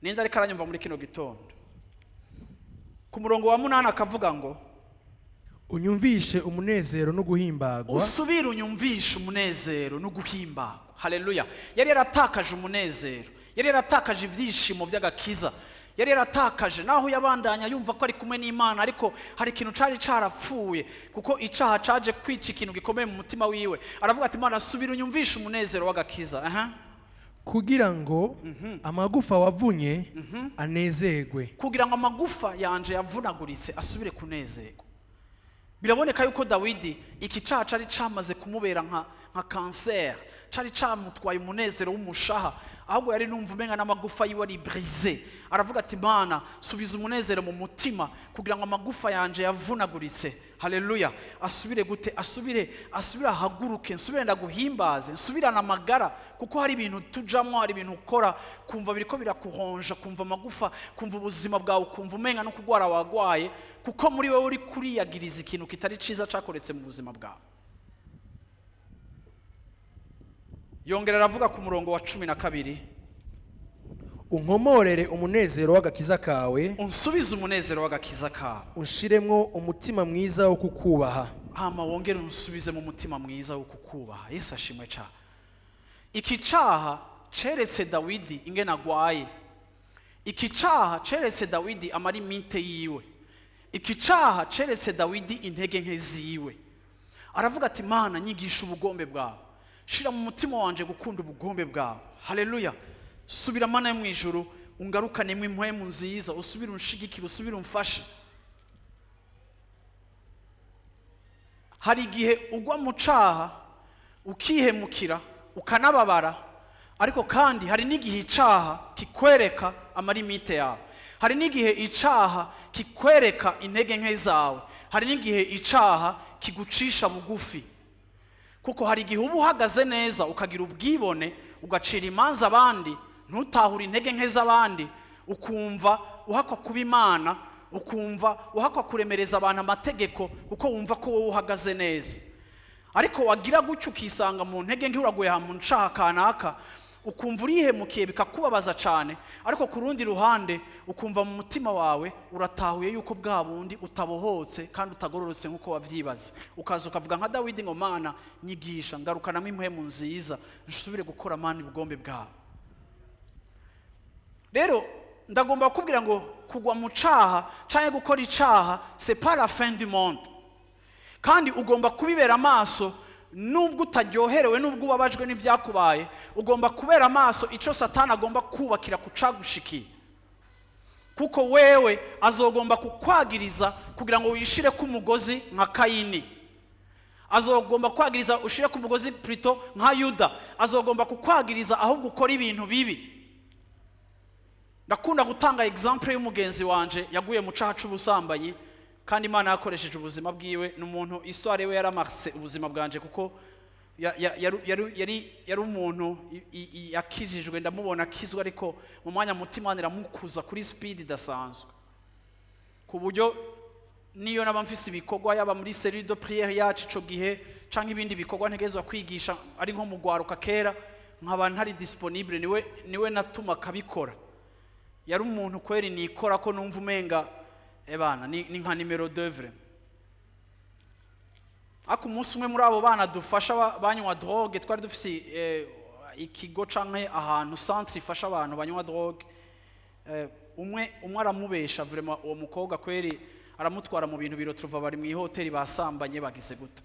Speaker 1: Ninde ariko aranyumva muri kino gitondo? Ku murongo wa 8 akavuga ngo:
Speaker 2: Unyumvishe umunezero no guhimbagwa.
Speaker 1: Usubire unyumvishe umunezero no guhimbagwa. Haleluya! Yari yaratakaje umunezero, yari yaratakaje ibyishimo by'agakiza, yari yaratakaje naho yabandanya yumva ko ari kumwe n'Imana, ariko hari ikintu cari carapfuye, kuko icaha caje kwica ikintu gikomeye mu mutima wiwe. Aravuga ati: "Imana, subira unyumvishe umunezero w'agakiza." Aha.
Speaker 2: Kugira ngo amagufa wavunye anezerwe.
Speaker 1: Kugira ngo amagufa yanje yavunaguritse asubire kunezerwa. Biraboneka yuko Dawidi iki caha cari camaze kumubera nka kanseri, cari camutwaye umunezero w'umushaha, ahubwo yari numva umenga n'amagufa yiwe ari brisé. Aravuga ati: "Mana, subiza umunezero mu mutima kugira ngo amagufa yanje yavunaguritse, haleluya, asubire gute? Asubire ahaguruke, nsubire ndaguhimbaze, nsubirane amagara." Kuko hari ibintu tujamwo, hari ibintu ukora kumva biriko birakuhonja, kumva amagufa, kumva ubuzima bwawe, kumva umenga no kugwara wagwaye, kuko muri wowe uri kuriyagiriza ikintu kitari ciza cakoretse mu buzima bwawe. Yongera aravuga ku murongo wa 12:
Speaker 2: Unkomorere umunezero w'agakiza kawe.
Speaker 1: Unsubize umunezero w'agakiza kawe.
Speaker 2: Unshiremwo umutima mwiza wo kukubaha.
Speaker 1: Hama wongere unsubize mu mutima mwiza wo kukubaha. Yesu ashimwe cyane. Iki caha ceretse Dawidi ingene agwaye, iki caha ceretse Dawidi ama limites yiwe, iki caha ceretse Dawidi intege nke ziwe. Aravuga ati: "Mana, nyigisha ubugombe bwawe, shira mu mutima wanje gukunda ubugombe bwawe." Haleluya! Subira, Mana yo mu ijuru, ungarukanemo impwemu nziza, usubire unshigikire, usubire umfashe. Hari igihe ugwa mu caha ukihemukira, ukanababara, ariko kandi hari n'igihe icaha kikwereka ama limites yawe, hari n'igihe icaha kikwereka intege nke zawe, hari n'igihe icaha kigucisha bugufi. Kuko hari igihe uba uhagaze neza ukagira ubwibone, ugacira imanza abandi, ntutahure intege nke z'abandi, ukumva uhakwa kuba Imana, ukumva uhakwa kuremereza abantu amategeko, kuko wumva ko wowe uhagaze neza. Ariko wagira gutyo ukisanga mu ntege nke, uraguye ahantu mu ncaha kanaka, ukumva urihemukiye, bikakubabaza cyane. Ariko ku rundi ruhande ukumva mu mutima wawe uratahuye yuko bwa bundi utabohotse kandi utagororotse nk'uko wabyibaza, ukaza ukavuga nka Dawidi ngo: "Mana, nyigisha, ngarukanamo impwemu nziza, nsubire gukora, Mana, ubugombe bwawe." Rero ndagomba kukubwira ngo kugwa mu caha canke gukora icaha, c'est pas la fin du monde. Kandi ugomba kubibera amaso nubwo utaryoherewe, nubwo ubabajwe n'ibyakubaye. Ugomba kubera amaso icyo Satani agomba kubakira ku cagushikiye, kuko wewe azogomba kukwagiriza kugira ngo wishire ku mugozi nka Kayini, azogomba kwagiriza ushire ku mugozi plutôt nka Yuda, azogomba kukwagiriza ahubwo ukora ibintu bibi. Ndakunda gutanga exemple y'umugenzi wanje yaguye mu caha c'ubusambanyi, kandi Imana yakoresheje ubuzima bwiwe. Ni umuntu histoire yiwe yaramarse ubuzima bwanje, kuko yari umuntu yakijijwe, ndamubona akizwa, ariko mu mwanya muto Imana iramukuza kuri speed idasanzwe, ku buryo niyo naba mfise ibikorwa, yaba muri cellule de prière yacu ico gihe canke ibindi bikorwa ntegerezwa kwigisha, ari nko mu gwaruka kera, nkaba ntari disponible, niwe natuma akabikora. Yari umuntu kweri nikora ko numva umenga ebana ni nka numéro 2 vraiment. Ariko umunsi umwe muri abo bana dufasha banywa drogue, twari dufise ikigo canke ahantu, centre ifasha abantu banywa drogue, umwe umwe aramubesha vraiment uwo mukobwa kweri, aramutwara mu bintu birotrova, bari mu ihoteli, basambanye, bagize gute.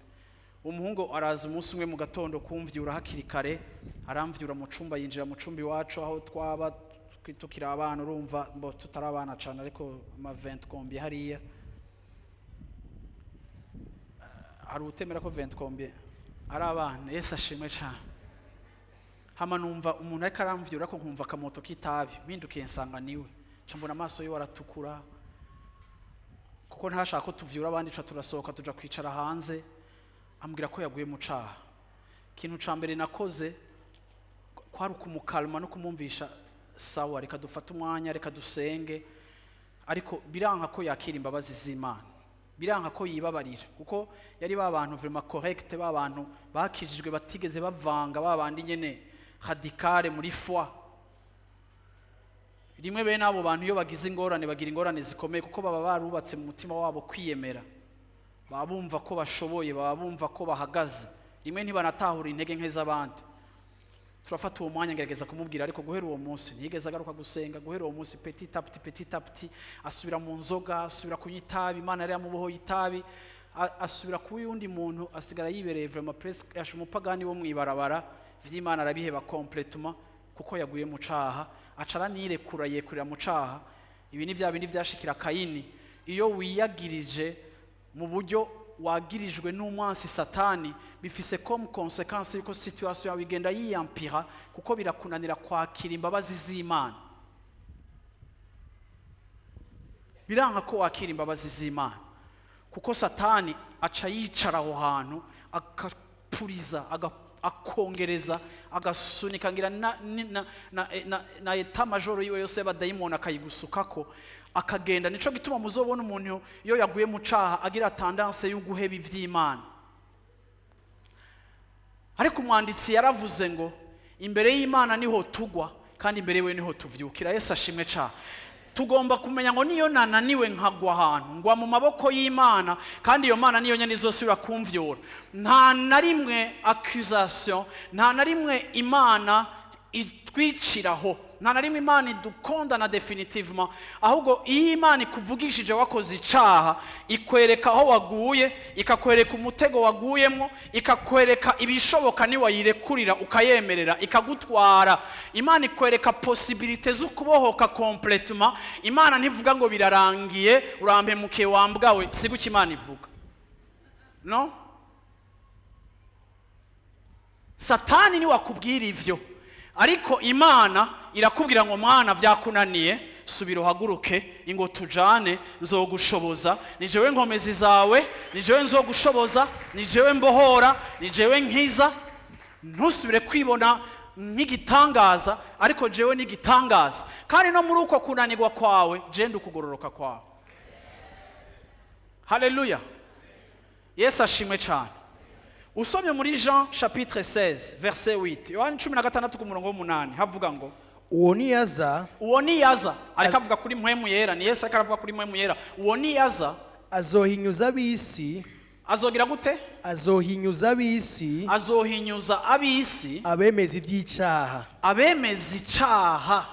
Speaker 1: Umuhungu araza umunsi umwe mu gatondo kumvyura hakiri kare, aramvyura mu cumba, yinjira mu cumba iwacu aho twaba tukiri abana, urumva mbo tutari abana cane, ariko ama 20 combien hariya. Hari utemera ko 20 combien ari abana? Yesu ashimwe cane. Hama numva umuntu ariko aramvyura, ko nkumva akamoto k'itabi, mpindukiye nsanga niwe. Nca mbona amaso yiwe aratukura, kuko ntashaka ko tuvyura abandi. Ca turasohoka, tuja kwicara hanze, ambwira ko yaguye mu caha. Ikintu ca mbere nakoze kwari ukumukalma no kumwumvisha: "Sawa, reka dufate umwanya, reka dusenge." Ariko biranka ko yakira imbabazi z'Imana, biranka ko yibabarira, kuko yari ba bantu vraiment correct, ba bantu bakijijwe batigeze bavanga, ba bandi nyene radicale muri foi. Rimwe bene abo bantu iyo bagize ingorane, bagira ingorane zikomeye, kuko baba barubatse mu mutima wabo kwiyemera. Baba bumva ko bashoboye, baba bumva ko bahagaze, rimwe ntibanatahura intege nke z'abandi. Turafata uwo mwanya, ngerageza kumubwira, ariko guhera uwo munsi ntiyigeze agaruka gusenga. Guhera uwo munsi, petit à petit, petit à petit, asubira mu nzoga, asubira kunywa itabi. Imana yari yamubohoye itabi, asubira kuba uyundi muntu, asigara yibereye vraiment presque yashe umupagani wo mwibarabara. Vy'Imana arabiheba complètement kuko yaguye mu caha, aca aranirekura, yekurira mu caha. Ibi ni bya bindi vyashikira Kayini. Iyo wiyagirije mu buryo wagirijwe n'umwansi Satani, bifise comme conséquence yuko situation yawe igenda yiyampira, kuko birakunanira kwakira imbabazi z'Imana. Biranka ko wakira imbabazi z'Imana, kuko Satani aca yicara aho hantu, akapuriza, akongereza, agasunika ngira na état-major yiwe yose y'abadayimoni, akayigusukako, akagenda. Nico gituma muzobona umuntu iyo yaguye mu caha agira tendance yo guheba ivy'Imana. Ariko umwanditsi yaravuze ngo imbere y'Imana niho tugwa, kandi imbere yiwe niho tuvyukira. Yesu ashimwe cane. Tugomba kumenya ngo niyo nananiwe nkagwa ahantu, ngwa mu maboko y'Imana, kandi iyo Mana niyo nyene izosubira kumvyura. Nta na rimwe accusation, nta na rimwe Imana itwiciraho, nta na rimwe Imana idukondana définitivement. Ahubwo iyo Imana ikuvugishije wakoze icaha, ikwereka aho waguye, ikakwereka umutego waguyemo, ikakwereka ibishoboka niwayirekurira ukayemerera ikagutwara. Imana ikwereka possibilités zo kubohoka complètement. Imana ntivuga ngo birarangiye, urampemukiye, wambwawe. Si gutyo Imana ivuga. No Satani niwakubwira ivyo, ariko Imana irakubwira ngo mwana, vyakunaniye, subira uhaguruke, ingo tujane, nzogushoboza, ni jewe nkomezi zawe, ni jewe nzogushoboza, ni jewe mbohora, ni jewe nkiza. Ntusubire kwibona nk'igitangaza, ariko jewe n'igitangaza. Kandi no muri uko kunanirwa kwawe, je ndukugororoka kwawe. Haleluya, Yesu ashimwe cyane. Usomye muri Jean chapitre 16 verset 8, Yohani 16 ku murongo w'umunani, havuga ngo:
Speaker 2: Uwo niyaza,
Speaker 1: Uwo niyaza, ariko avuga kuri Mpwemu Yera, ni Yesu ariko aravuga kuri Mpwemu Yera. Uwo niyaza,
Speaker 2: azohinyuza ab'isi.
Speaker 1: Azogira gute?
Speaker 2: Azohinyuza ab'isi.
Speaker 1: Azohinyuza ab'isi.
Speaker 2: Abemeza iby'icyaha.
Speaker 1: Abemeza icaha.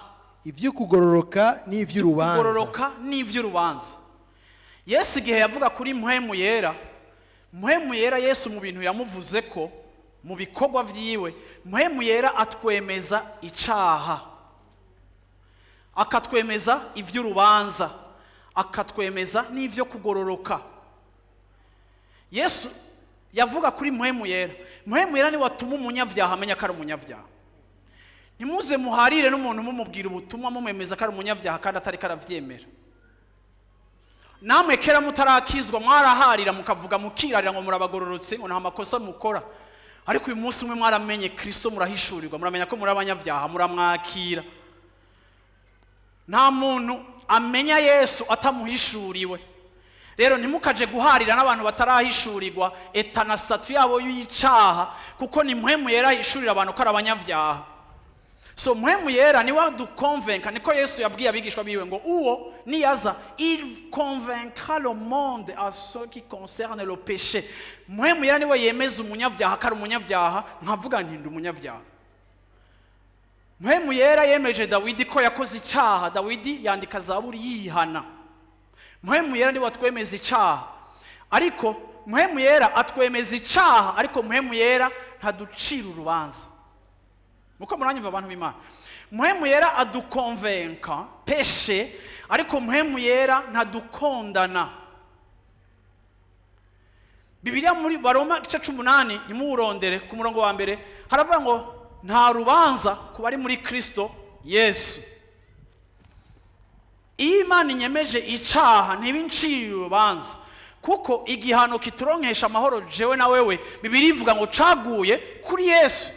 Speaker 2: Iby'ukugororoka n'iby'urubanza.
Speaker 1: Kugororoka n'ivy'urubanza. Yesu igihe yavuga kuri Mpwemu Yera, Mpwemu Yera, Yesu mu bintu yamuvuze ko mu bikorwa vyiwe, Mpwemu Yera atwemeza icaha, akatwemeza ivy'urubanza, akatwemeza n'ivyo kugororoka. Yesu yavuga kuri Mpwemu Yera. Mpwemu Yera niwe atuma umunyabyaha amenya ko ari umunyabyaha. Ntimuze muharire n'umuntu, mumubwira ubutumwa, mumwemeza ko ari umunyabyaha kandi atari ko aravyemera. Namwe kera mutarakizwa mwaraharira, mukavuga, mukirarira ngo murabagororotse, ngo nta makosa mukora. Ariko uyu munsi umwe mwaramenye Kristo, murahishurirwa, muramenya ko muri abanyabyaha, muramwakira. Nta muntu amenya Yesu atamuhishuriwe. Rero ntimukaje guharira n'abantu batarahishurirwa état na statut yabo y'icaha, kuko ni Mpwemu Yera ahishurira abantu ko ari abanyabyaha. So Mpwemu Yera niwe adukonvenka. Niko Yesu yabwiye abigishwa biwe ngo uwo niyaza, il convaincra le monde à ce qui concerne le péché. Mpwemu Yera niwe yemeza umunyabyaha ko ari umunyabyaha. Nkavuga nti ndi umunyabyaha. Mpwemu Yera yemeje Dawidi ko yakoze icaha, Dawidi yandika zaburi yihana. Mpwemu Yera niwe atwemeza icaha, ariko Mpwemu Yera atwemeza icaha, ariko Mpwemu Yera ntaducira urubanza. Muko muranyumva, abantu b'Imana? Mpwemu Yera adukonvenka péché, ariko Mpwemu Yera ntadukondana. Bibiliya muri Baroma igice c'umunani, ntimuwurondere, ku murongo wa mbere haravuga ngo nta rubanza ku bari muri Kristo Yesu. Iyo Imana inyemeje icaha, ntiba inciriye urubanza, kuko igihano kituronkesha amahoro jewe na wewe, Bibiliya ivuga ngo caguye kuri Yesu.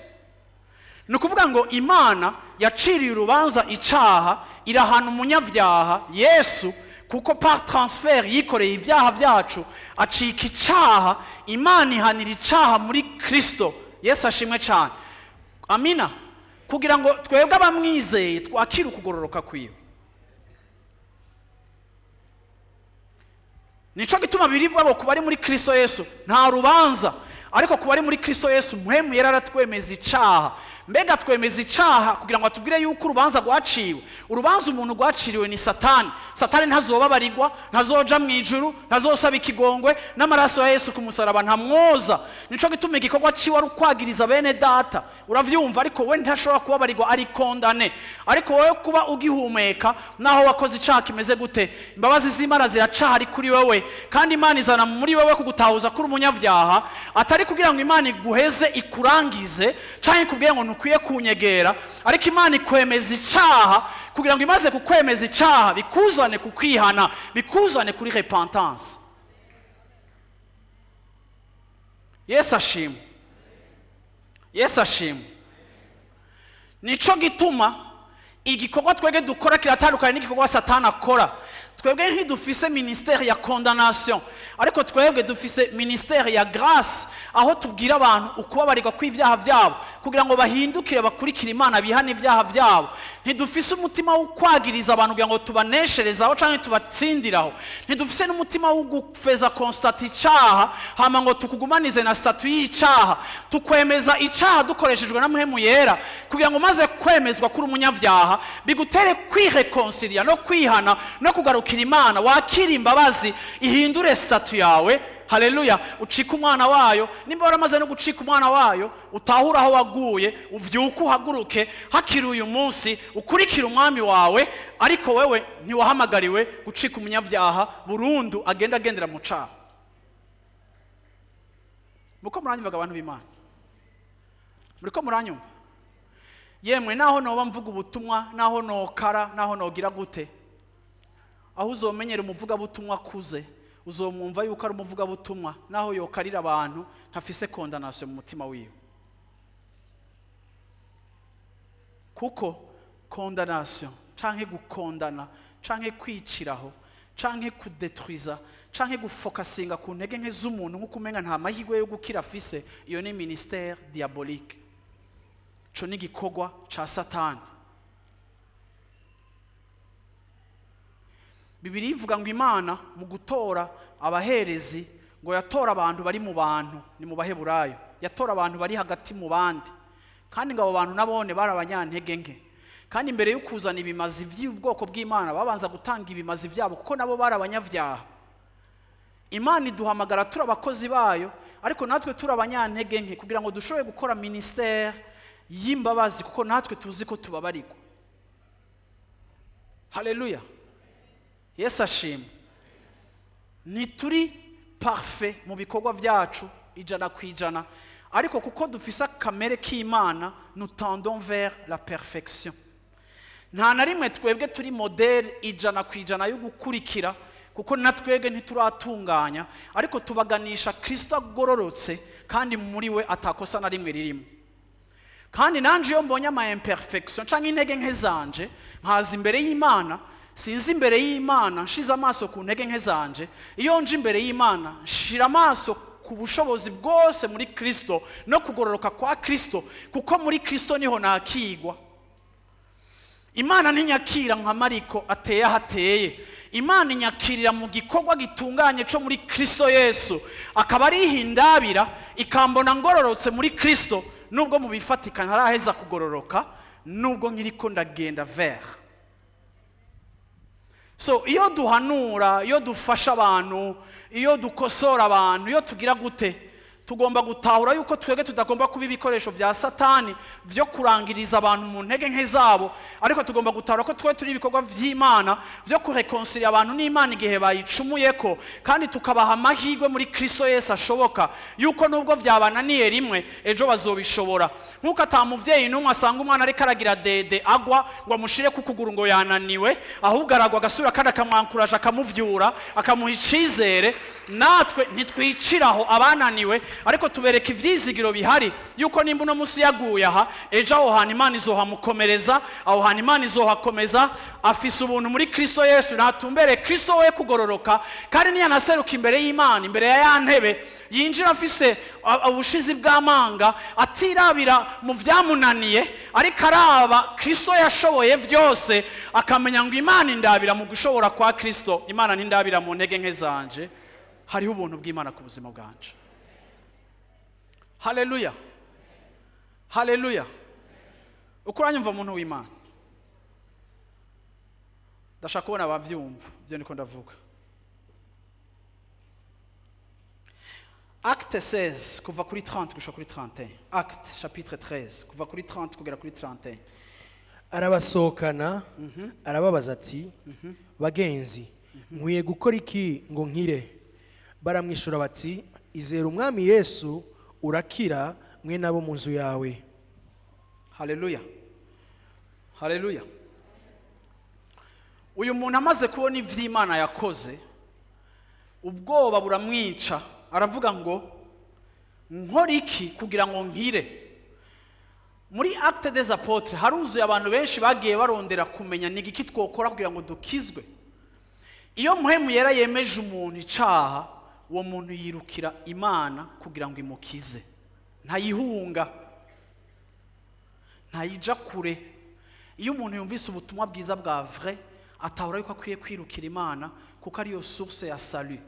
Speaker 1: Ni ukuvuga ngo Imana yaciriye urubanza icaha, irahana umunyabyaha Yesu, kuko par transfert yikoreye ibyaha byacu, acika icaha. Imana ihanira icaha muri Kristo. Yesu ashimwe cyane. Amina. Kugira ngo twebwe abamwizeye twakire ukugororoka kwiwe. Nico gituma birivuga ngo ku bari muri Kristo Yesu nta rubanza. Ariko ku bari muri Kristo Yesu, Mpwemu Yera aratwemeza icaha. Mbega twemeza icaha kugira ngo atubwire yuko urubanza rwaciwe? Urubanza umuntu rwaciriwe ni Satani. Satani ntazobabarirwa, ntazoja mu ijuru, ntazosaba ikigongwe, n'amaraso ya Yesu ku musaraba ntamwoza. Nico gituma igikorwa ciwe ari ukwagiriza bene data, uravyumva? Ariko we ntashobora kubabarirwa, ari condamné. Ariko wowe kuba ugihumeka, naho wakoze icaha kimeze gute, imbabazi z'Imana ziracahari kuri wewe. Kandi Imana izana muri wewe kugutahuza kuri umunyabyaha, atari kugira ngo Imana iguheze, ikurangize, canke ikubwire ngo ntukwiye kunyegera, ariko Imana ikwemeza icaha kugira ngo imaze kukwemeza icaha bikuzane ku kwihana, bikuzane kuri repentance. Yesu ashimwe, Yesu ashimwe. Nico gituma igikorwa twebwe dukora kiratandukanye n'igikorwa Satani akora. Twebwe ntidufise ministère ya condamnation, ariko twebwe dufise ministère ya grâce, aho tubwira abantu ukubabarirwa kw'ibyaha byabo kugira ngo bahindukire, bakurikire Imana, bihane ibyaha byabo. Ntidufise umutima wo kwagiriza abantu kugira ngo tubanesherezaho canke tubatsindiraho. Ntidufise n'umutima wo gufeza constater icaha hama ngo tukugumanize na statut y'icaha. Tukwemeza icaha dukoreshejwe na Mpwemu Yera, kugira ngo umaze kwemezwa kuri umunyabyaha bigutere kwirekonsilia no kwihana no kugarukira Imana, wakira imbabazi, ihindure statut yawe. Haleluya! Ucika umwana wayo. Nimba waramaze no gucika umwana wayo, utahura aho waguye, uvyuke, uhaguruke hakiri uyu munsi, ukurikire Umwami wawe. Ariko wewe ntiwahamagariwe gucika umunyabyaha burundu, agenda agendera mu caha. Muko muranyumvaga, abantu b'Imana? Muriko muranyumva? Yemwe, naho noba mvuga ubutumwa, naho nokara, naho nogira gute, aho uzomenyera umuvugabutumwa akuze, uzomwumva yuko ari umuvugabutumwa, naho yokarira abantu, ntafise condamnation mu mutima wiwe, kuko condamnation canke gukondana canke kwiciraho canke kudetruiza canke gufokasinga ku ntege nke z'umuntu nk'uko umenga nta mahirwe yo gukira afise, iyo ni ministère diabolique. Ico ni igikorwa ca Satani. Bibiliya ivuga ngo Imana mu gutora abaherezi ngo yatora abantu bari mu bantu, ni mu Baheburayo, yatora abantu bari hagati mu bandi, kandi ngo abo bantu nabone bari abanyantege nke. Kandi imbere yo kuzana ibimazi by'ubwoko bw'Imana, babanza gutanga ibimazi byabo, kuko nabo bari abanyabyaha. Imana iduhamagara turi abakozi bayo, ariko natwe turi abanyantege nke, kugira ngo dushobore gukora ministère y'imbabazi, kuko natwe tuzi ko tubabarirwa. Haleluya, Yesu ashimwe. Ntituri parfait mu bikorwa byacu 100%, ariko kuko dufise akamere k'Imana, nous tendons vers la perfection. Nta na rimwe twebwe turi modèle 100% yo gukurikira, kuko na twebwe ntituratunganya, ariko tubaganisha Kristo agororotse, kandi muri we atakosa na rimwe ririmo. Kandi nanje iyo mbonye ama imperfection canke intege nke zanje, nkaza imbere y'Imana, sinzi imbere y'Imana nshize amaso ku ntege nke zanje. Iyo nje imbere y'Imana, nshira amaso ku bushobozi bwose muri Kristo no kugororoka kwa Kristo, kuko muri Kristo niho nakigwa. Imana ntinyakira nka Mariko ateye aho ateye. Imana inyakirira mu gikorwa gitunganye cyo muri Kristo Yesu, akaba ari ihindabira, ikambona ngororotse muri Kristo, nubwo mu bifatika ntaraheza kugororoka, nubwo nkiriko ndagenda vers. So iyo duhanura, iyo dufasha abantu, iyo dukosora abantu, iyo tugira gute, tugomba gutahura yuko twebwe tutagomba kuba ibikoresho bya Satani byo kurangiriza abantu mu ntege nke zabo, ariko tugomba gutahura ko twe turi ibikorwa by'Imana byo kurekonsilia abantu n'Imana igihe bayicumuye ko, kandi tukabaha amahirwe muri Kristo Yesu ashoboka yuko nubwo byabananiye rimwe, ejo bazobishobora. Nk'uko ata muvyeyi n'umwe asanga umwana ariko aragira dede agwa ngo amushire ku kuguru ngo yananiwe, ahubwo aragwa agasubira kandi akamwankuraje, akamuvyura, akamuha icizere. Natwe ntitwiciraho abananiwe. Ariko tubereka ivyizigiro bihari yuko nimba uno munsi yaguye aha, ejo aho hantu Imana izohamukomereza, aho hantu Imana izohakomeza. Afise ubuntu muri Kristo Yesu, natumbere Kristo we kugororoka. Kandi niyanaseruka imbere y'Imana, imbere ya ya ntebe, yinjira afise ubushizi bw'amanga, atirabira mu vyamunaniye, ariko araba Kristo yashoboye vyose, akamenya ngo Imana indabira mu gushobora kwa Kristo, Imana ntindabira mu ntege nke zanje. Hariho ubuntu bw'Imana ku buzima bwanje. Haleluya, haleluya! Uko uranyumva, muntu w'Imana? Ndashaka kubona abavyumva ibyo niko ndavuga. Acte 16, kuva kuri 30 gushika kuri 31. Acte chapitre 13, kuva kuri 30 kugera kuri 31.
Speaker 2: Arabasohokana, arababaza ati: "Bagenzi, nkwiye gukora iki ngo nkire?" Baramwishyura bati: "Izera Umwami Yesu, urakira, mwe nabo mu nzu yawe."
Speaker 1: Haleluya, haleluya! Uyu muntu amaze kubona ivy'Imana yakoze, ubwoba buramwica, aravuga ngo: "Nkora iki kugira ngo nkire?" Muri Acte des Apôtres haruzuye abantu benshi bagiye barondera kumenya ni igiki twokora kugira ngo dukizwe. Iyo Mpwemu Yera yemeje umuntu icaha, uwo muntu yirukira Imana kugira ngo imukize, ntayihunga, ntayija kure. Iyo umuntu yumvise ubutumwa bwiza bwa vrai, atahura yuko akwiye kwirukira Imana, kuko ariyo source ya salut.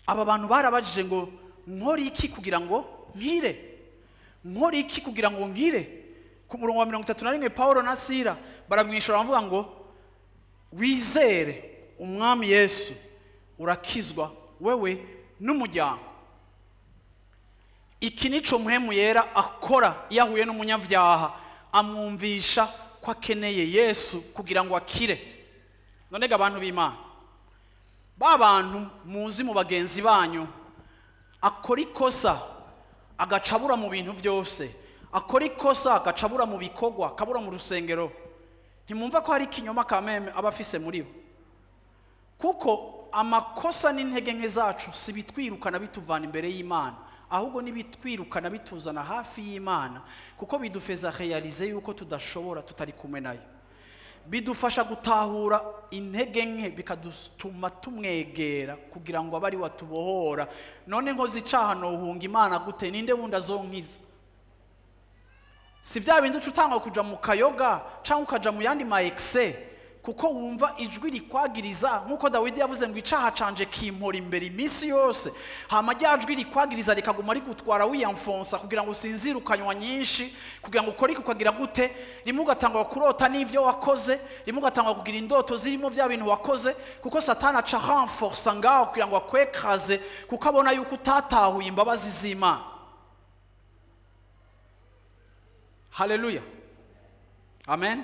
Speaker 1: Aba bantu barabajije ngo: "Nkora iki kugira ngo nkire? Nkora iki kugira ngo nkire?" Ku murongo wa 31, Paulo na Sira baramwishura, baravuga ngo: "Wizere Umwami Yesu, urakizwa, wewe n'umuryango." Iki nico Mpwemu Yera akora iyo ahuye n'umunyabyaha: amwumvisha ko akeneye Yesu kugira ngo akire. None ga abantu b'Imana, ba bantu muzi mu bagenzi banyu akora ikosa agacabura mu bintu byose, akora ikosa agacabura mu bikorwa, akabura mu rusengero, ntimwumva ko hari ikinyoma kameme aba afise muri bo? Kuko amakosa n'intege nke zacu si bitwirukana bituvana imbere y'Imana, ahubwo n'ibitwirukana bituzana hafi y'Imana, kuko bidufeza réaliser yuko tudashobora tutari kumwe nayo. Bidufasha gutahura intege nke, bikadutuma tumwegera kugira ngo abe ari we atubohora. None nkoze icaha, nohunga Imana gute? Ninde wundi azonkiza? Si bya bindi uca utanga kuja mu kayoga cyangwa ukaja mu yandi ma excès, kuko wumva ijwi rikwagiriza, nk'uko Dawidi yavuze ngo: "Icaha canje kimpora imbere iminsi yose." Hama rya jwi rikwagiriza rikaguma rigutwara, wiyamfonsa kugira ngo usinzire, ukanywa nyinshi kugira ngo ukore iki, ukagira gute. Rimwe ugatangwa kurota n'ivyo wakoze, rimwe ugatangwa kugira indoto zirimo bya bintu wakoze, kuko Satani aca renforsa ngaho kugira ngo akwekaze, kuko abona yuko utatahuye imbabazi z'Imana. Haleluya, amen!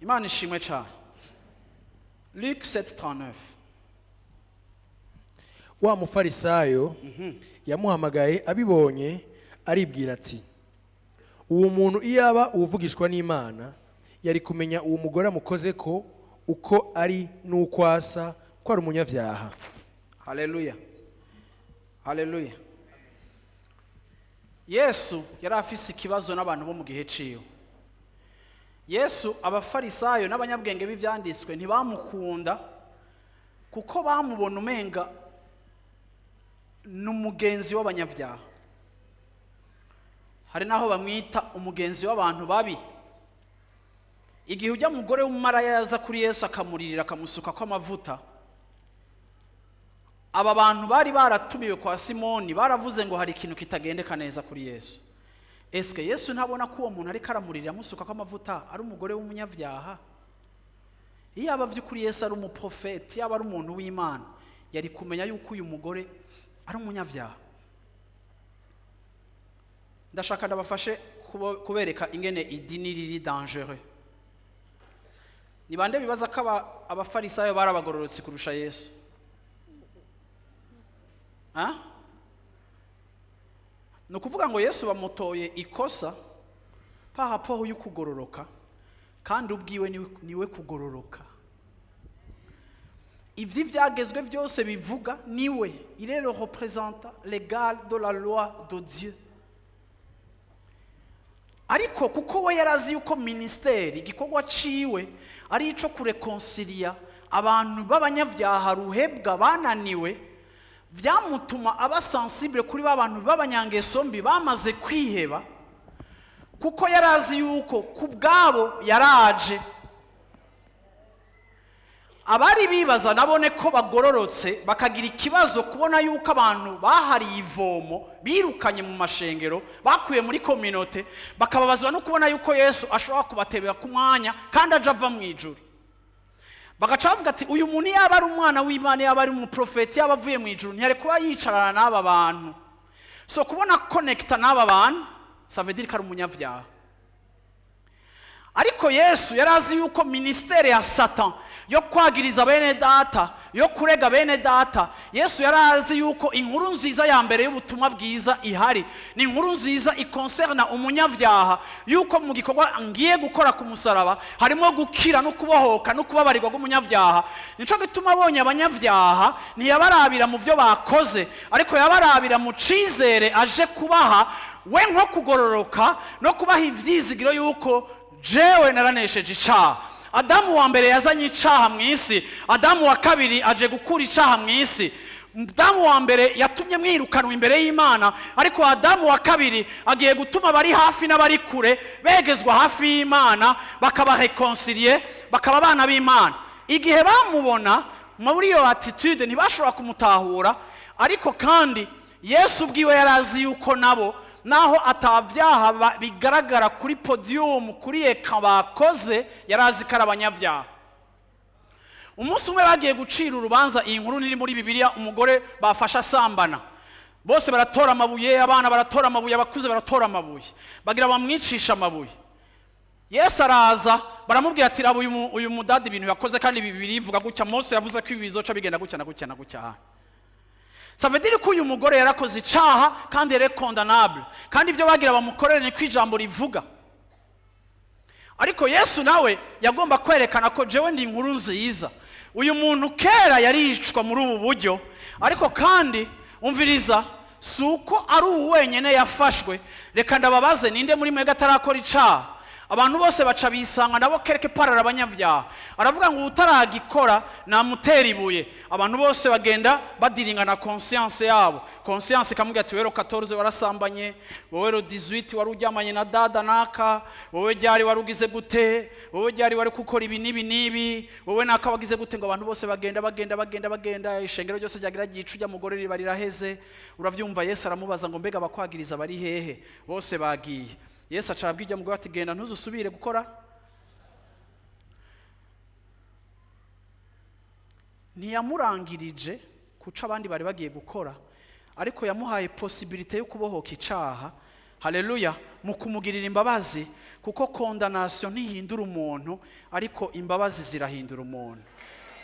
Speaker 1: Imana ishimwe cyane. Luc 7:39.
Speaker 2: Wa mufarisayo yamuhamagaye abibonye, aribwira ati: "Uwo muntu iyo aba uwuvugishwa n'Imana, yari kumenya uwo mugore amukoze ko uko ari n'uko asa, ko ari umunyabyaha."
Speaker 1: Haleluya, haleluya! Yesu yari afise ikibazo n'abantu bo mu gihe ciwe. Yesu, abafarisayo n'abanyabwenge b'ivyanditswe ntibamukunda, kuko bamubona umenga ni umugenzi w'abanyabyaha. Hari n'aho bamwita umugenzi w'abantu babi. Igihe ujya mugore w'umumaraya yaza kuri Yesu, akamuririra, akamusukako amavuta, aba bantu bari baratumiwe kwa Simoni baravuze ngo: "Hari ikintu kitagendeka neza kuri Yesu. Eske Yesu ntabona ko uwo muntu ariko aramurira, amusukako amavuta, ari umugore w'umunyabyaha?" Iyo aba by'ukuri Yesu ari umuprofeti, yaba ari umuntu w'Imana, yari kumenya yuko uyu mugore ari umunyabyaha. Ndashaka ndabafashe kubereka ingene idini riri dangereux. Ni bande bibaza ko abafarisayo bari abagororotsi kurusha Yesu? Ha? Ni ukuvuga ngo Yesu bamutoye ikosa par rapport y'ukugororoka, kandi ubwiwe niwe kugororoka. Ivy'ivyagezwe byose bivuga niwe. Il est le représentant légal de la loi de Dieu. Ariko kuko we yari azi yuko ministère, igikorwa ciwe, ari ico kuréconcilier abantu b'abanyabyaha ruhebwa bananiwe, byamutuma aba sensible kuri ba bantu b'abanyangeso mbi bamaze kwiheba, kuko yari azi yuko ku bwabo yaraje. Abari bibaza nabone ko bagororotse bakagira ikibazo kubona yuko abantu bahariye ivomo, birukanye mu mashengero, bakuye muri communauté, bakababazwa no kubona yuko Yesu ashobora kubatebera ku mwanya kandi aje ava mu ijuru, bagaca bavuga ati: "Uyu muntu yaba ari umwana w'Imana, yaba ari umuprofeti, yaba avuye mu ijuru, ntiyari kuba yicarana n'aba bantu." So kubona connecta n'aba bantu, ça veut dire ko ari umunyabyaha. Ariko Yesu yari azi yuko ministère ya Satan yo kwagiriza bene data, yo kurega bene data, Yesu yari azi yuko inkuru nziza ya mbere y'ubutumwa bwiza ihari ni inkuru nziza iconcerna umunyabyaha, yuko mu gikorwa ngiye gukora ku musaraba harimo gukira no kubohoka no kubabarirwa bw'umunyabyaha. Nico gituma abonye abanyabyaha ntiyabarabira mu byo bakoze, ariko yabarabira mu cizere aje kubaha we nko kugororoka no kubaha ivyizigiro yuko jewe naranesheje icaha. Adamu wa mbere yazanye icaha mu isi, Adamu wa kabiri aje gukura icaha mu isi. Adamu wa mbere yatumye mwirukanwa imbere y'Imana, ariko Adamu wa kabiri agiye gutuma abari hafi n'abari kure begezwa hafi y'Imana, bakaba réconciliés, bakaba abana b'Imana. Igihe bamubona muri iyo attitude ntibashobora kumutahura. Ariko kandi Yesu ubwiwe yari azi yuko nabo, naho atabyaha bigaragara kuri podium, kuri écran bakoze, yari azi ko ari abanyabyaha. Umunsi umwe bagiye gucira urubanza, iyi nkuru niri muri Bibiliya, umugore bafashe asambana. Bose baratora amabuye, abana baratora amabuye, abakuze baratora amabuye, bagira bamwicisha amabuye. Yesu araza, baramubwira ati: "Raba uyu mudadi ibintu yakoze, kandi Bibiliya ivuga gutya, Mose yavuze ko ibi bizoca bigenda gutya na gutya na gutya." Ça veut dire ko uyu mugore yarakoze icaha kandi yari condamnable, kandi ibyo bagira bamukorere niko ijambo rivuga. Ariko Yesu nawe yagomba kwerekana ko jewe ndi inkuru nziza. Uyu muntu kera yaricwa muri ubu buryo, ariko kandi umviriza, si uko ari ubu wenyine yafashwe. Reka ndababaze: ninde muri mwebwe atarakora icaha? Abantu bose baca bisanga nabo quelque part ari abanyabyaha. Aravuga ngo utaragikora namutera ibuye. Abantu bose bagenda badiringa na conscience yabo. Conscience ikamubwira ati: "Wero 14 warasambanye, wowe le 18 wari uryamanye na dada naka, wowe ryari wari ugize gute, wowe ryari wari gukora ibi n'ibi n'ibi, wowe naka wagize gute?" Ngo abantu bose bagenda, bagenda, bagenda, bagenda, ishengero ryose ryagira ryica ujya mugore riba riraheze. Uravyumva, Yesu aramubaza ngo: "Mbega abakwagiriza bari hehe? Bose bagiye." Yesu aca arabwira ujya mugore ati: "Genda, ntuzusubire gukora." Ntiyamurangirije kuca abandi bari bagiye gukora, ariko yamuhaye possibilité yo kubohoka icaha, haleluya, mu kumugirira imbabazi, kuko condamnation ntihindura umuntu, ariko imbabazi zirahindura umuntu.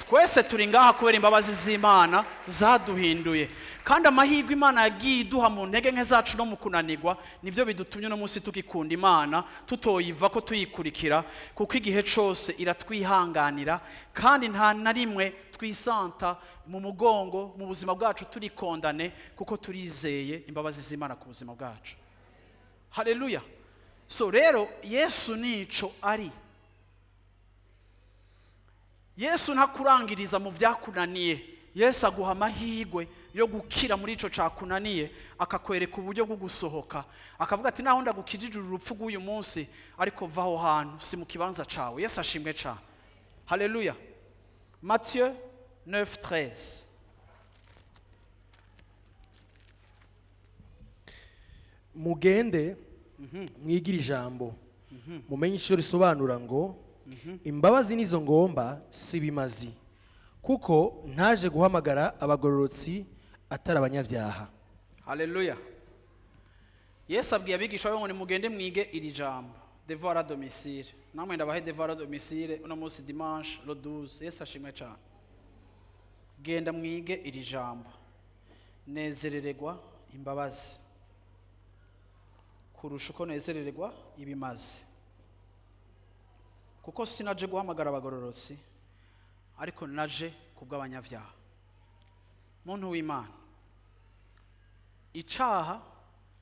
Speaker 1: Twese turi ngaha kubera imbabazi z'Imana zaduhinduye, kandi amahirwe Imana yagiye iduha mu ntege nke zacu no mu kunanirwa nibyo bidutumye uno munsi tugikunda Imana, tutoyiva ko tuyikurikira, kuko igihe cyose iratwihanganira kandi nta na rimwe twisanta mu mugongo mu buzima bwacu turi condamnés, kuko turizeye imbabazi z'Imana ku buzima bwacu. Haleluya! So rero Yesu nico ari. Yesu ntakurangiriza mu byakunaniye. Yesu aguha amahirwe yo gukira muri ico cakunaniye, akakwereka uburyo bwo gusohoka, akavuga ati: "Naho ndagukijije uru rupfu rw'uyu munsi, ariko va aho hantu, si mu kibanza cawe." Yesu ashimwe cane. Haleluya! Matthieu 9:13.
Speaker 2: Mugende mwigire ijambo, mumenye icyo risobanura ngo: 'Imbabazi nizo ngomba, si bimazi, kuko ntaje guhamagara abagororotsi atari abanyabyaha.'"
Speaker 1: Haleluya! Yesu abwiye abigisha be ngo: "Nimugende mwige iri jambo." Devoir à domicile, namwe ndabahe devoir à domicile uno munsi, dimanche le 12. Yesu ashimwe cyane. Genda mwige iri jambo: nezerererwa imbabazi kurusha uko nezerererwa ibimazi, kuko sinaje guhamagara abagororotsi, ariko naje ku bw'abanyabyaha. Muntu w'Imana, icaha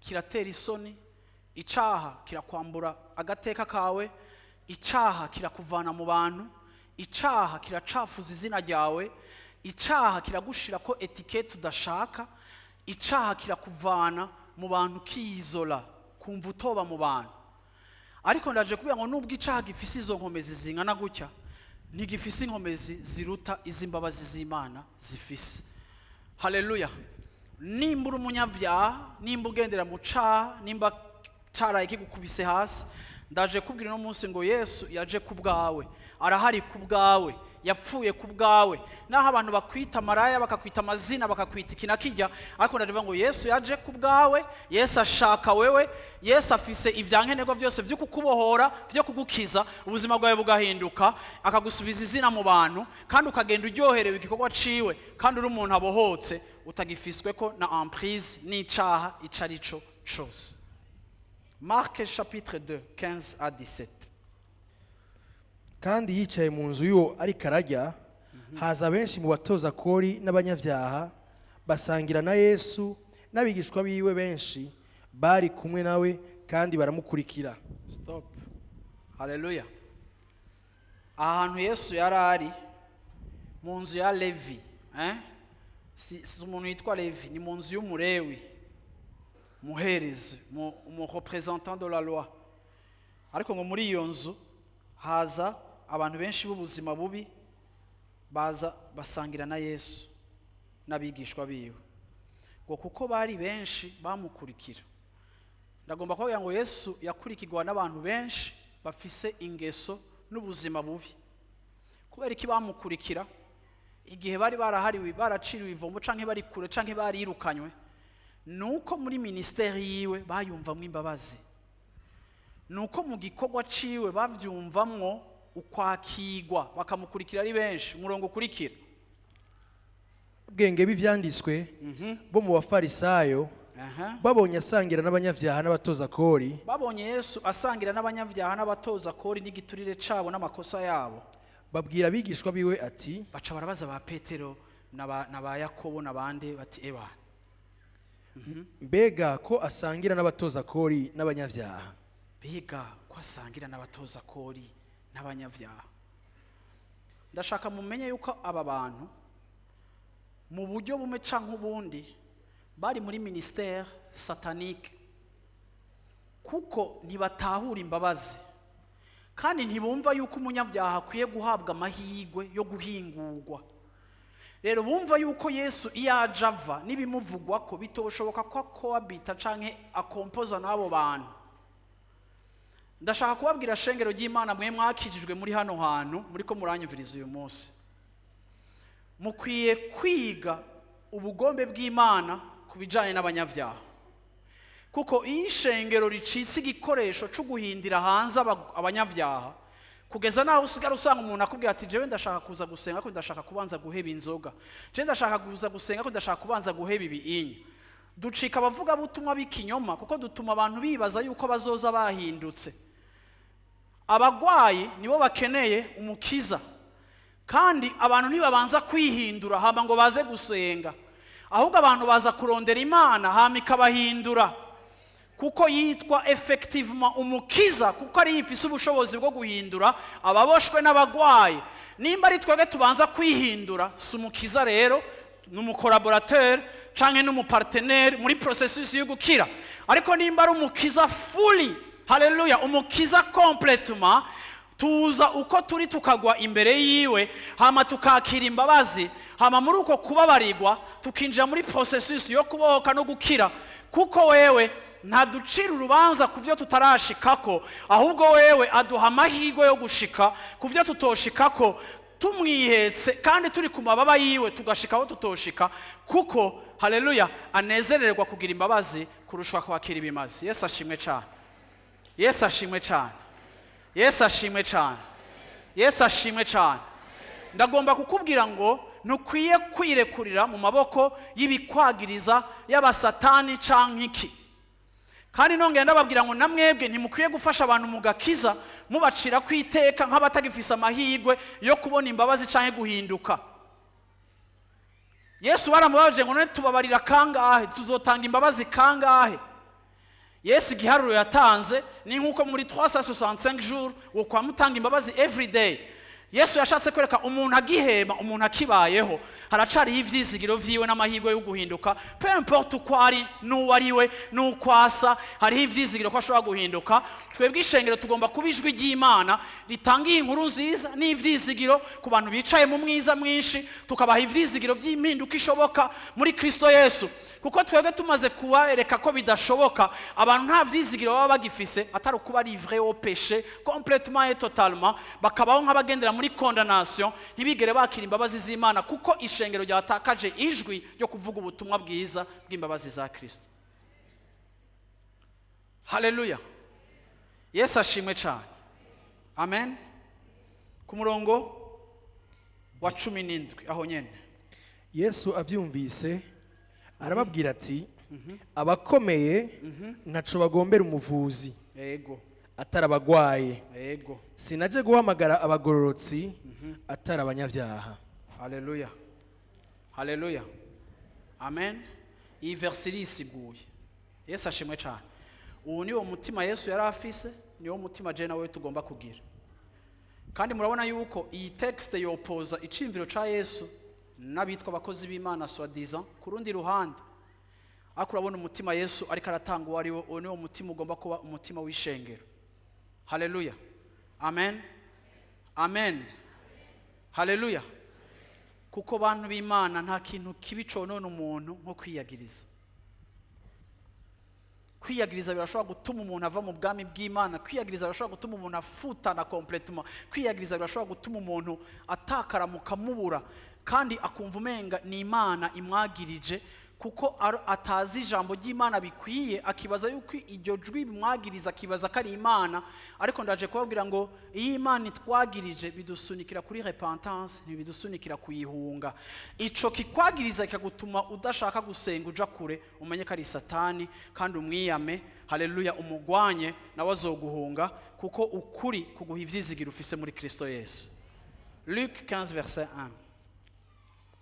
Speaker 1: kiratera isoni, icaha kirakwambura agateka kawe, icaha kirakuvana mu bantu, icaha kiracafuza izina ryawe, icaha kiragushira ko étiquette udashaka, icaha kirakuvana mu bantu, kiyizola, kumva utoba mu bantu. Ariko ndaje kubwira ngo nubwo icaha gifise izo nkomezi zingana gutya, ntigifise inkomezi ziruta iz'imbabazi z'Imana zifise. Haleluya! Nimba uri umunyabyaha, nimba ugendera mu caha, nimba caraye kigukubise hasi, ndaje kubwira uno munsi ngo Yesu yaje ku bwawe, arahari ku bwawe, yapfuye ku bwawe. Naho abantu bakwita maraya, bakakwita amazina, bakakwita iki na kijya, ariko ndavuga ngo Yesu yaje ku bwawe. Yesu ashaka wewe. Yesu afise ibyankenerwa byose byo kukubohora, byo kugukiza, ubuzima bwawe bugahinduka, akagusubiza izina mu bantu, kandi ukagenda uryoherewe igikorwa ciwe, kandi uri umuntu abohotse, utagifiswe ko na emprise n'icaha ico ari cyo cose. Marc chapitre 2, 15 à 17.
Speaker 2: Kandi yicaye mu nzu y'uwo ariko ararya, haza benshi mu batoza kori n'abanyabyaha, basangira na Yesu n'abigishwa biwe. Benshi bari kumwe nawe kandi baramukurikira.
Speaker 1: Stop. Haleluya! Ahantu Yesu yari ari mu nzu ya Levi, eh? Si umuntu yitwa Levi, ni mu nzu y'umurewi, muherezi, umu représentant de la loi. Ariko ngo muri iyo nzu haza abantu benshi b'ubuzima bubi, baza basangira na Yesu n'abigishwa biwe, ngo kuko bari benshi bamukurikira. Ndagomba kubabwira ngo Yesu yakurikirwa n'abantu benshi bafise ingeso n'ubuzima bubi. Kubera iki bamukurikira igihe bari barahariwe, baraciriwe ivomo, canke bari kure, canke barirukanywe? Nuko muri ministère yiwe bayumvamwo imbabazi, nuko mu gikorwa ciwe bavyumvamwo ukwakigwa, bakamukurikira ari benshi. Umurongo ukurikira.
Speaker 2: Ubwenge b'ivyanditswe bo mu Bafarisayo babonye asangira n'abanyabyaha n'abatoza kori,
Speaker 1: Babonye Yesu asangira n'abanyabyaha n'abatoza kori n'igiturire cabo n'amakosa yabo,
Speaker 2: babwira abigishwa biwe ati:
Speaker 1: Baca barabaza ba Petero na ba Yakobo n'abandi bati: "Eba,
Speaker 2: Mbega ko asangira n'abatoza kori n'abanyabyaha?"
Speaker 1: Mbega ko asangira n'abatoza kori n'abanyabyaha?" Ndashaka mumenye yuko aba bantu mu buryo bumwe canke ubundi bari muri ministère satanique, kuko ntibatahura imbabazi kandi ntibumva yuko umunyabyaha akwiye guhabwa amahirwe yo guhingurwa. Rero bumva yuko Yesu iyo aje ava n'ibimuvugwa ko bitoshoboka ko akohabita canke akompoza n'abo bantu. Ndashaka kubabwira, shengero ry'Imana, mwe mwakijijwe muri hano hantu muri ko muranyumviriza uyu munsi, mukwiye kwiga ubugombe bw'Imana ku bijyanye n'abanyabyaha, kuko iyo ishengero ricitse igikoresho cyo guhindira hanze abanyabyaha, kugeza naho usigara usanga umuntu akubwira ati: "Jewe ndashaka kuza gusenga ko ndashaka kubanza guheba inzoga, jewe ndashaka kuza gusenga ko ndashaka kubanza guheba ibiinya," ducika abavugabutumwa b'ikinyoma, kuko dutuma abantu bibaza yuko bazoza bahindutse. Abagwayi nibo bakeneye umukiza, kandi abantu ntibabanza kwihindura hama ngo baze gusenga. Ahubwo abantu baza kurondera Imana, hama ikabahindura, kuko yitwa effectivement umukiza, kuko ari ifise ubushobozi bwo guhindura ababoshwe n'abagwayi. Nimba ari twebwe tubanza kwihindura, si umukiza rero, ni umu collaborateur canke n'umu partenaire muri processus yo gukira. Ariko nimba ari umukiza fully, haleluya, umukiza complètement, tuza uko turi, tukagwa imbere yiwe, hama tukakira imbabazi, hama muri uko kubabarirwa tukinjira muri processus yo kubohoka no gukira, kuko wewe ntaducira urubanza ku byo tutarashikako, ahubwo wewe aduha amahirwe yo gushika ku byo tutoshikako, tumwihetse kandi turi ku mababa yiwe, tugashika aho tutoshika, kuko haleluya, anezererwa kugira imbabazi kurusha kwakira ibimazi. Yesu ashimwe cyane! Yesu ashimwe cyane! Yesu ashimwe cyane! Yesu ashimwe cyane! Ndagomba kukubwira ngo ntukwiye kwirekurira mu maboko y'ibikwagiriza y'abasatani canke iki. Kandi nongera ndababwira ngo namwebwe ntimukwiye gufasha abantu mu gakiza mubacira ku iteka nk'abatagifise amahirwe yo kubona imbabazi canke guhinduka. Yesu baramubabaje ngo: "None tubabarira kangahe? Tuzotanga imbabazi kangahe?" Yesu igiharuro yatanze ni nk'uko muri 365 jours wokwama utanga imbabazi everyday. Yesu yashatse kwereka umuntu agihema, umuntu akibayeho, haracariho ivyizigiro vyiwe n'amahirwe yo guhinduka. Peu importe uko ari, n'uwo ari we, n'uko asa, hariho ivyizigiro ko ashobora guhinduka. Twebwe ishengero tugomba kuba ijwi ry'Imana ritanga iyi nkuru nziza n'ivyizigiro ku bantu bicaye mu mwiza mwinshi, tukabaha ivyizigiro vy'impinduka ishoboka muri Kristo Yesu, kuko twebwe tumaze kubereka ko bidashoboka, abantu nta vyizigiro baba bagifise atari ukuba livré au péché complètement et totalement, bakabaho nk'abagendera muri condamnation, ntibigere bakira imbabazi z'Imana, kuko ishengero ryatakaje ijwi ryo kuvuga ubutumwa bwiza bw'imbabazi za Kristo. Haleluya! Yesu ashimwe cyane. Amen. Ku murongo wa 17 aho nyene.
Speaker 2: Yesu abyumvise arababwira ati: "Abakomeye ntaco bagombera umuvuzi, atari abagwaye. Sinaje guhamagara abagororotsi, atari abanyabyaha."
Speaker 1: Haleluya, haleluya, amen. Iyi verset irisiguye. Yesu ashimwe cyane. Ubu ni wo mutima Yesu yari afise, niwo mutima je nawe tugomba kugira. Kandi murabona yuko iyi texte yopoza iciyumviro ca Yesu n'abitwa abakozi b'Imana soi-disant ku rundi ruhande. Ariko urabona umutima Yesu ariko aratanga uwo ari wo. Uwo niwo mutima ugomba kuba umutima w'ishengero. Haleluya, amen, amen, haleluya. Kuko bantu b'Imana, nta kintu kibi conona umuntu nko kwiyagiriza. Kwiyagiriza birashobora gutuma umuntu ava mu bwami bw'Imana. Kwiyagiriza birashobora gutuma umuntu afutana complètement. Kwiyagiriza birashobora gutuma umuntu atakara, mukamubura, kandi akumva umenga ni Imana imwagirije, kuko atazi ijambo ry'Imana bikwiye, akibaza yuko iryo jwi bimwagiriza, akibaza ko ari Imana. Ariko ndaje kubabwira ngo iyo Imana itwagirije, bidusunikira kuri repentance, ntibidusunikira kuyihunga. Ico kikwagiriza kikagutuma udashaka gusenga, uja kure, umenye ko ari Satani kandi umwiyame. Haleluya! Umugwanye, nawe azoguhunga, kuko ukuri kuguha ivyizigiro ufise muri Kristo Yesu. Luc 15 verset 1.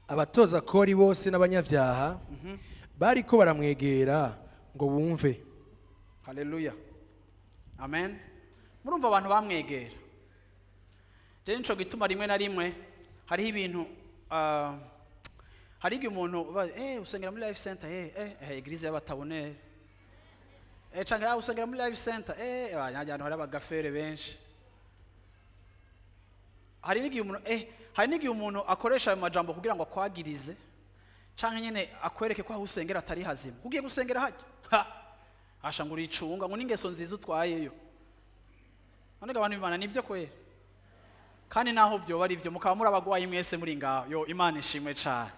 Speaker 2: Abatoza kori bose n'abanyabyaha bariko baramwegera ngo bumve.
Speaker 1: Haleluya, amen. Murumva abantu bamwegera. Rero nico gituma rimwe na rimwe hariho ibintu, hari igihe umuntu usengera muri Life Center, église y'abatabonere, canke usengera muri Life Center, ahantu hari abagafere benshi. Hari n'igihe umuntu akoresha ayo majambo kugira ngo akwagirize, canke nyene akwereke ko aho usengera atari hazima. Ugiye gusengera hajya ha asha ngo uricunga, ngo n'ingeso nziza utwayeyo. None ga abantu b'Imana, nivyo kwera? Kandi naho byoba ari byo, mukaba muri abagwayi mwese muri ngaho, yo Imana ishimwe cane,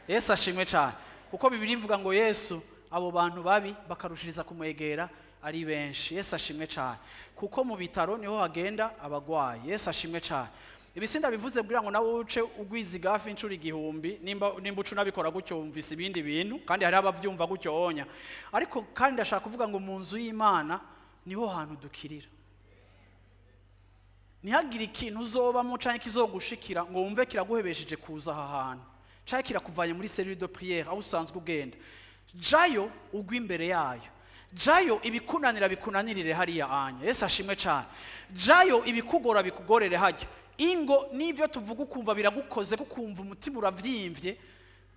Speaker 1: Yesu ashimwe cane, kuko Bibiri ivuga ngo Yesu abo bantu babi bakarushiriza kumwegera ari benshi. Yesu ashimwe cane, kuko mu bitaro niho hagenda abagwayi. Yesu ashimwe cane. Ibisinda bivuze kugira ngo nawe uce ugwiza igafi inshuro 1000. Nimba uca unabikora gutyo, wumvise ibindi bintu, kandi hariho abavyumva gutyo onya. Ariko kandi ndashaka kuvuga ngo mu nzu y'Imana niho hantu dukirira. Ntihagire ikintu uzobamo canke kizogushikira ngo wumve kiraguhebesheje kuza aha hantu, canke kirakuvanye muri cellule de prière aho usanzwe ugenda. Jayo, ugwa imbere yayo. Jayo, ibikunanira bikunanirire hariya anya. Yesu ashimwe cane. Jayo, ibikugora bikugorere hajya. Ingo n'ibyo tuvuga ukumva biragukoze, kukumva umutima uravyimvye,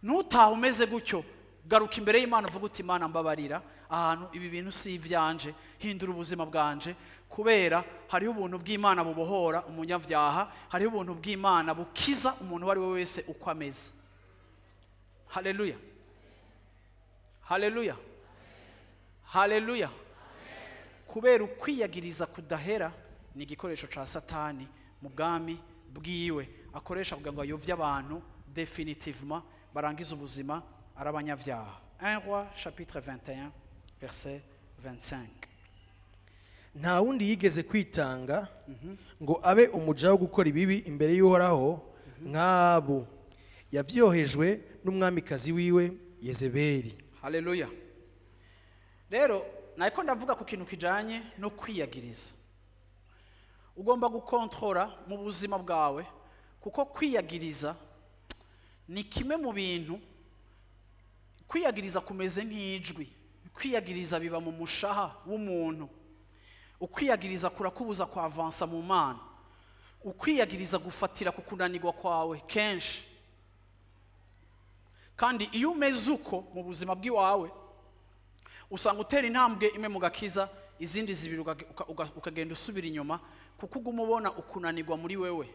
Speaker 1: ntutahe umeze gutyo. Garuka imbere y'Imana, uvuga uti: "Imana, mbabarira, ahantu ibi bintu si ivyanje, hindura ubuzima bwanje." Kubera hariho ubuntu bw'Imana bubohora umunyabyaha, hariho ubuntu bw'Imana bukiza umuntu uwo ari we wese uko ameze. Haleluya, haleluya, haleluya. Kubera ukwiyagiriza kudahera ni igikoresho ca Satani mu bwami bwiwe, akoresha kugira ngo ayovye abantu définitivement, barangize ubuzima ari abanyabyaha. 1 Roi chapitre 21 verset 25.
Speaker 2: Nta wundi yigeze kwitanga ngo abe umuja wo gukora ibibi imbere y'Uhoraho nk'abo yavyohejwe n'umwamikazi wiwe Yezebeli.
Speaker 1: Haleluya. Rero nariko ndavuga ku kintu kijanye no kwiyagiriza. Ugomba gukontorora mu buzima bwawe, kuko kwiyagiriza ni kimwe mu bintu Kwiyagiriza kumeze nk'ijwi. Kwiyagiriza biba mu mushaha w'umuntu. Ukwiyagiriza kurakubuza kwavansa mu Mana. Ukwiyagiriza gufatira ku kunanirwa kwawe kenshi. Kandi iyo umeze uko mu buzima bw'iwawe, usanga utera intambwe imwe mu gakiza, izindi zibiri ukagenda usubira inyuma, kuko uguma ubona ukunanirwa muri wewe.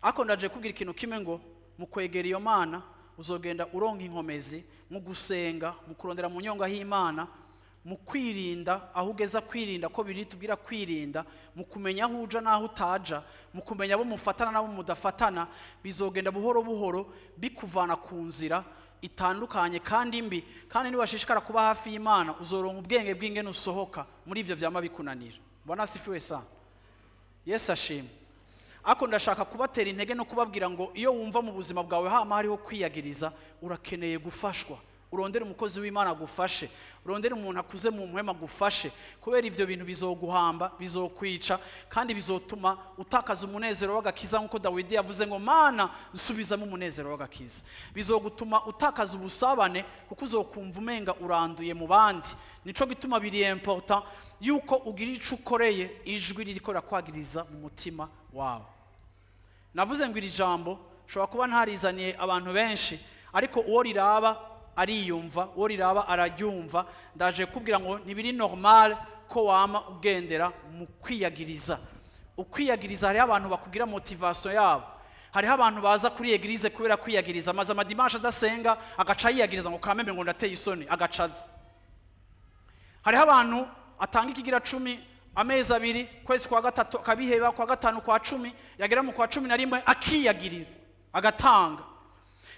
Speaker 1: Ariko ndaje kubwira ikintu kimwe, ngo mu kwegera iyo Mana uzogenda uronka inkomezi mu gusenga, mu kurondera mu nyonga h'Imana, mu kwirinda aho ugeza, kwirinda ko biri tubwira kwirinda, mu kumenya aho uja n'aho utaja, mu kumenya abo mufatana n'abo mudafatana. Bizogenda buhoro buhoro bikuvana ku nzira itandukanye kandi mbi. Kandi niwashishikara kuba hafi y'Imana, uzoronka ubwenge bw'ingene usohoka muri ivyo vyama bikunanira. Bwana asifiwe sana, Yesu ashimwe. Ariko ndashaka kubatera intege no kubabwira ngo iyo wumva mu buzima bwawe hama hariho kwiyagiriza, urakeneye gufashwa. Urondere umukozi w'Imana agufashe, urondere umuntu akuze mu mpwema agufashe, kubera ivyo bintu bizoguhamba, bizokwica, kandi bizotuma utakaza umunezero w'agakiza, nk'uko Dawidi yavuze ngo: "Mana, nsubizamo umunezero w'agakiza." Bizogutuma utakaza ubusabane, kuko uzokumva umenga uranduye mu bandi. Nico gituma biri important yuko ugira ico ukoreye ijwi ririko rirakwagiriza mu mutima wawe. Navuze ngo iri jambo nshobora kuba ntarizaniye abantu benshi, ariko uwo riraba ariyumva, uwo riraba araryumva. Ndaje kubwira ngo ntibiri normal ko wama ugendera mu kwiyagiriza. Ukwiyagiriza, hariho abantu bakugira motivation yabo. Hariho abantu baza kuri église kubera kwiyagiriza, maze amadimanche adasenga, agaca yiyagiriza ngo kamembe, ngo ndateye isoni, agacaza. Hariho abantu atanga ikigira cumi amezi 2, kwezi kwa gatatu akabiheba, kwa gatanu, kwa 10, yagera mu kwa 11 akiyagiriza agatanga.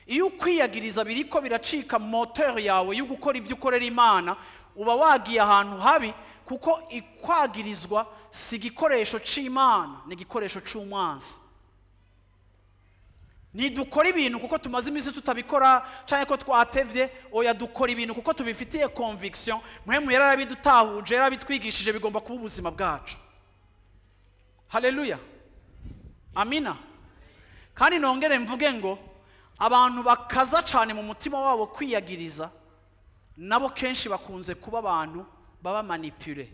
Speaker 1: Iyo ukwiyagiriza biriko biracika moteur yawe yo gukora ibyo ukorera Imana, uba wagiye ahantu habi, kuko ikwagirizwa si igikoresho c'Imana, ni igikoresho c'umwansi. Ntidukora ibintu kuko tumaze iminsi tutabikora cyangwa ko twatevye. Oya, dukora ibintu kuko tubifitiye conviction. Mpwemu yarabidutahuje, yarabitwigishije, bigomba kuba ubuzima bwacu. Haleluya, amina. Kandi nongere mvuge ngo abantu bakaza cyane mu mutima wabo kwiyagiriza, nabo kenshi bakunze kuba abantu baba manipulé.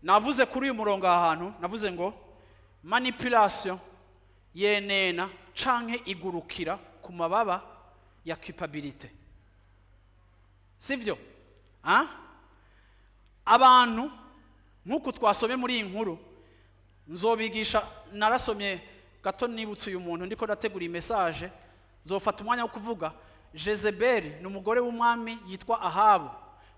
Speaker 1: Navuze kuri uyu murongo aha hantu, navuze ngo manipulation yenena canke igurukira ku mababa ya culpabilité, sivyo? Ah? Abantu nk'uku twasomye muri iyi nkuru nzobigisha, narasomye gato nibutse uyu muntu ndiko ndategura iyi message, nzofata umwanya wo kuvuga. Jezebeli ni umugore w'umwami yitwa Ahabu.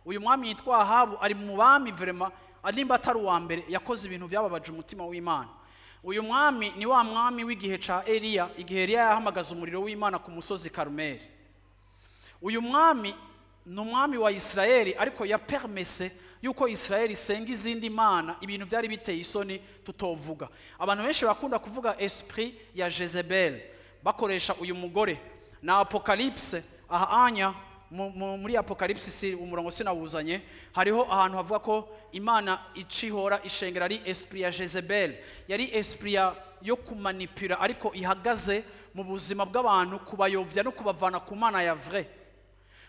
Speaker 1: Uyu mwami yitwa Ahabu ari mu bami vraiment, nimba atari uwa mbere, yakoze ibintu byababaje umutima w'Imana. Uyu mwami ni wa mwami w'igihe ca Eliya, igihe Eliya yahamagaza umuriro w'Imana ku musozi Karumeli. Uyu mwami ni umwami wa Isirayeli, ariko yapermese yuko Isirayeli isenga izindi mana, ibintu byari biteye isoni tutovuga. Abantu benshi bakunda kuvuga esprit ya Jezebel bakoresha uyu mugore na Apocalypse. Aha anya muri Apocalypse, si umurongo sinawuzanye, hariho ahantu havuga ko Imana icihora ishengera ari esprit ya Jezebel. Yari esprit yo kumanipura, ariko ihagaze mu buzima bw'abantu, kubayovya no kubavana ku Mana ya vrai.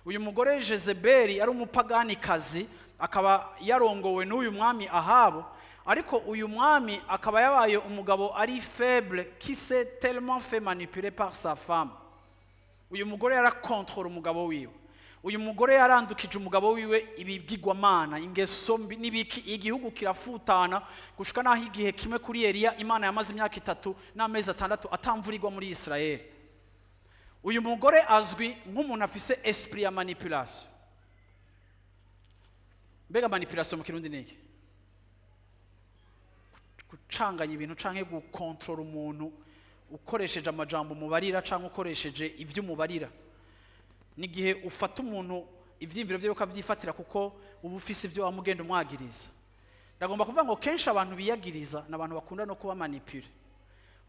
Speaker 1: Uyu mugore Jezebeli yari umupaganikazi, akaba yarongowe n'uyu mwami Ahabu. Ariko uyu mwami akaba yabaye umugabo ari faible, qui s'est tellement fait manipuler par sa femme. Uyu mugore yarakontorora umugabo wiwe. Uyu mugore yarandukije umugabo wiwe ibigirwamana, ingeso mbi n'ibiki, igihugu kirafutana, gushika n'aho igihe kimwe kuri Eliya, Imana yamaze imyaka 3 n'amezi 6 atamvura igwa muri Isirayeli. Uyu mugore azwi nk'umuntu afise esprit ya manipulation. Mbega manipulation mu Kirundi ni iki? Gucanganya ibintu canke gukontorora umuntu ukoresheje amajambo umubarira canke ukoresheje ivyo umubarira. N'igihe ufata umuntu ivyiyumviro vye ukavyifatira, kuko uba ufise ivyo wamugenda umwagiriza. Ndagomba kuvuga ngo kenshi abantu biyagiriza ni abantu bakunda no kuba manipulé.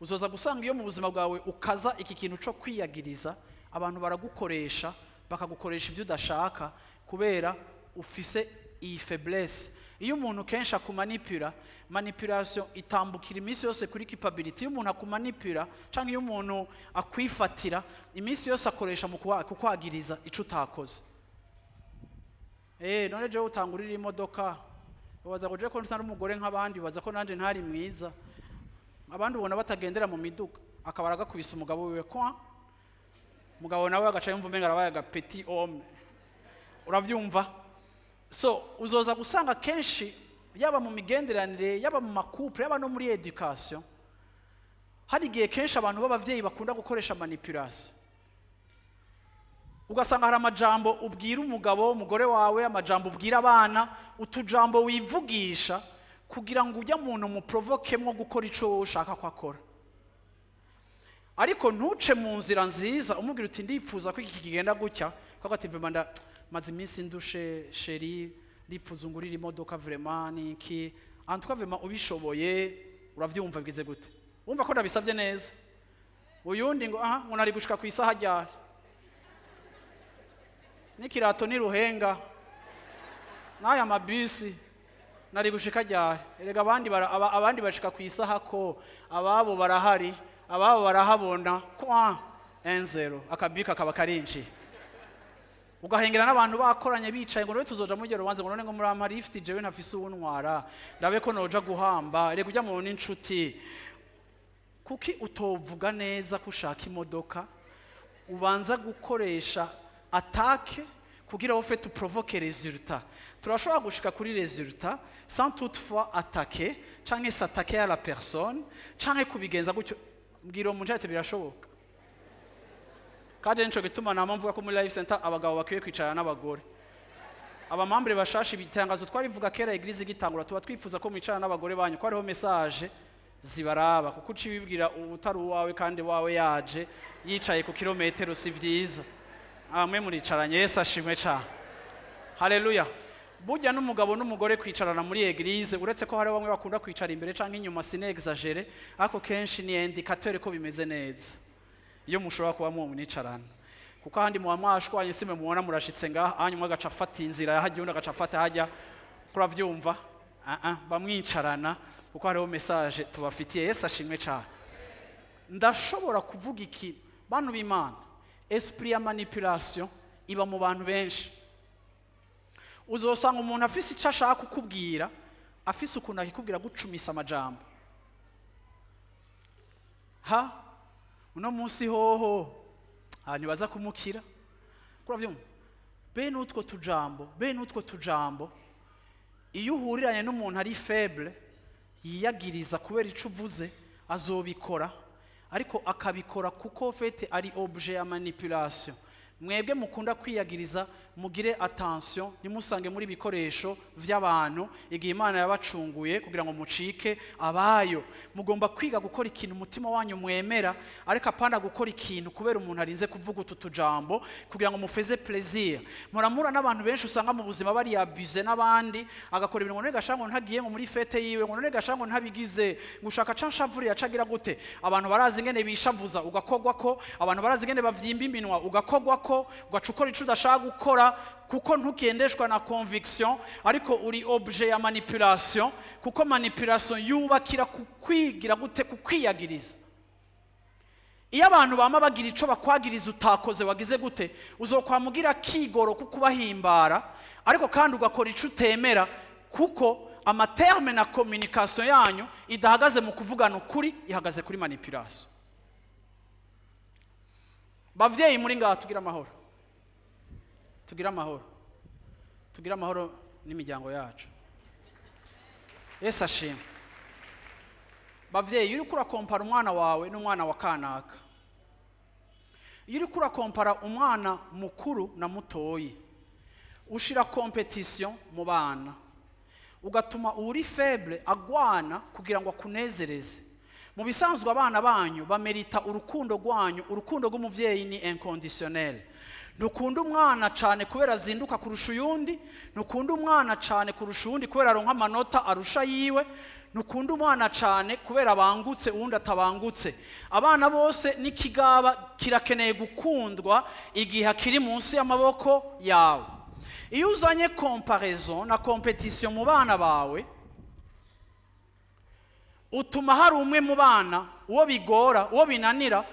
Speaker 1: Uzoza gusanga iyo mu buzima bwawe ukaza iki kintu cyo kwiyagiriza, abantu baragukoresha, bakagukoresha ibyo udashaka, kubera ufise iyi faiblesse. Iyo umuntu kenshi akumanipura, manipulation itambukira iminsi yose kuri culpability. Iyo umuntu akumanipura canke iyo umuntu akwifatira, iminsi yose akoresha mu kukwagiriza ico utakoze. None jewe utangurira imodoka, ubaza ngo jewe ko ntari umugore nk'abandi, ubaza ko nanje ntari mwiza? Abandi ubona batagendera mu miduga. Akaba aragakubise umugabo wiwe kwa mugabo, nawe agaca yumva umenga arabaye aga petit homme, uravyumva? So uzoza gusanga kenshi, yaba mu migenderanire, yaba mu ma couple, yaba no muri education, hari igihe kenshi abantu b'abavyeyi bakunda gukoresha manipulation. Ugasanga hari amajambo ubwira umugabo, umugore wawe, amajambo ubwira abana, utujambo wivugisha kugira ngo ujya muntu muprovokemwo gukora ico wowe ushaka ko akora, ariko ntuce mu nzira nziza umubwira uti: "Ndipfuza ko iki kigenda gutya." Kuko ati: "Vraiment, nda maze iminsi ndushe, chéri, ndipfuza ungurira imodoka vraiment, niki, en tout cas vraiment ubishoboye." Uravyumva bigize gute? Wumva ko ndabisabye neza? Uyundi ngo: "Aha ngo nari gushika ku isaha ryari n'ikirato n'iruhenga n'aya mabisi, nari gushika ryari?" Erega abandi abandi bashika ku isaha, ko ababo barahari, ababo barahabona kwa 1-0, akabika kaba karinjiye. Ugahengera n'abantu bakoranye bicaye ngo: "None tuzoja muri iryo rubanza?" Ngo: "None ngo murampa lift, jewe ntafise uwuntwara, ndabe ko noja guhamba." Erega ujya muntu n'inshuti, kuki utovuga neza ko ushaka imodoka? Ubanza gukoresha attaque kugira au fait uprovoque résultat. Turashobora gushika kuri résultat sans toutefois attaquer canke s'attaquer à la personne canke kubigenza gutyo. Mbwira uwo muntu, birashoboka. Kandi nico gituma nama mvuga ko muri Life Center abagabo bakwiye kwicarana n'abagore. Aba membres bashasha, ibitangazo twarivuga kera église igitangura, tuba twifuza ko mwicarana n'abagore banyu, ko hariho message zibaraba, kuko uci wibwira utari uwawe kandi wawe yaje yicaye ku kilometero, si vyiza. Amwe muricaranye. Yesu ashimwe cane, haleluya. Burya n'umugabo n'umugore kwicarana muri église, uretse ko hari bamwe bakunda kwicara imbere canke inyuma, sinexagère, ariko kenshi ni indicateur ko bimeze neza iyo mushobora kuba mwicarana, kuko ahandi muba mwashwanye. Simwe mubona murashitse ngaha, hanyuma agaca afata inzira yahajya, undi agaca afata hajya, kuravyumva? Ah ah, bamwicarana kuko hariho message tubafitiye. Yesu ashimwe cyane. Ndashobora kuvuga iki, bantu b'Imana? Esprit ya manipulation iba mu bantu benshi. Uzosanga umuntu afise icyo ashaka kukubwira, afise ukuntu akikubwira, gucumisa amajambo. Ha uno munsi hoho ntibaza kumukira, kuravyumva? Bene utwo tujambo, bene utwo tujambo, iyo uhuriranye n'umuntu ari faible, yiyagiriza kubera ico uvuze, azobikora, ariko akabikora kuko fait ari objet ya manipulation. Mwebwe mukunda kwiyagiriza, mugire attention, ntimusange muri ibikoresho vy'abantu igihe Imana yabacunguye kugira ngo mucike abayo. Mugomba kwiga gukora ikintu umutima wanyu mwemera, ariko apana gukora ikintu kubera umuntu arinze kuvuga utu tujambo kugira ngo mufeze plaisir. Muramura n'abantu benshi usanga mu buzima bari abuse n'abandi, agakora ibintu ngo: "None gashango ntagiye ngo muri fête yiwe?" Ngo: "None gashango ntabigize?" Ngo ushaka ca nshavurira, cagira gute? Abantu barazi ingene bishavuza, ugakogwa ko. Abantu barazi ingene bavyimba iminwa, ugakogwa ko, ugaca ukora ico udashaka gukora, kuko ntugendeshwa na conviction, ariko uri objet ya manipulation, kuko manipulation yubakira ku kwigira gute? Ku kwiyagiriza. Iyo abantu bama bagira ico bakwagiriza utakoze, wagize gute, uzokwamugira kigoro kukubahimbara, ariko kandi ugakora ico utemera, kuko ama termes na communication yanyu idahagaze mu kuvugana ukuri, ihagaze kuri manipulation. Bavyeyi muri ngaha, tugira amahoro, tugire amahoro, tugire amahoro n'imiryango yacu. Yesu ashimwe. Bavyeyi, iyo uriko urakompara umwana wawe n'umwana wa kanaka, iyo uriko urakompara umwana mukuru na mutoyi, ushira compétition mu bana, ugatuma uri faible agwana kugira ngo akunezereze. Mu bisanzwe abana banyu bamerita urukundo rwanyu. Urukundo rw'umuvyeyi ni inconditionnel. Ntukunda umwana cyane kubera azinduka kurusha uyundi, ntukunda umwana cyane kurusha uwundi kubera aronka amanota arusha yiwe, ntukunda umwana cyane kubera abangutse uwundi atabangutse. Abana bose n'ikigaba kirakeneye gukundwa igihe akiri munsi y'amaboko yawe. Iyo uzanye comparaison na compétition mu bana bawe, utuma hari umwe mu bana uwo bigora, uwo binanira,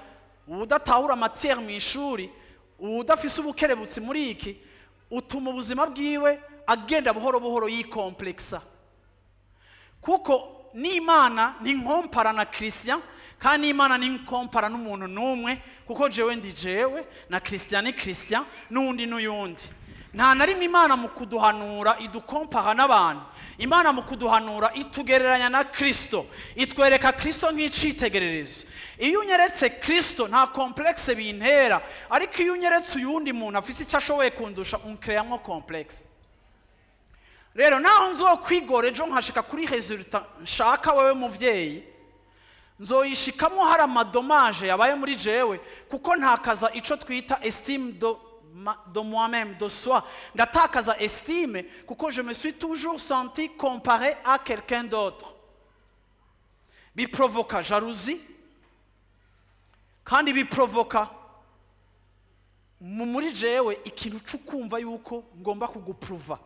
Speaker 1: udatahura matière mu ishuri, udafise ubukerebutsi muri iki, utuma ubuzima bwiwe agenda buhoro buhoro yikomplexa, kuko n'Imana ntinkompara na Christian, kandi n'Imana ntinkompara n'umuntu n'umwe, kuko jewe ndi jewe, na Christian ni Christian, n'undi n'uyundi. Nta na rimwe Imana mu kuduhanura idukompara n'abantu. Imana mu kuduhanura itugereranya na Kristo, itwereka Kristo nk'icitegererezo. Iyo unyeretse Kristo, nta complexe bintera, ariko iyo unyeretse uyundi muntu afise icyo ashoboye kundusha, unkereyamwo complexe. Rero naho nzokwigora ejo nkashika kuri résultat nshaka, wewe muvyeyi, nzoyishikamo hari ama dommages yabaye muri jewe, kuko ntakaza ico twita estime de moi-même, de soi. Ndatakaza estime kuko je me suis toujours senti comparé à quelqu'un d'autre. Biprovoka jalousie, kandi biprovoka muri jewe ikintu c'ukumva yuko ngomba kugupruva.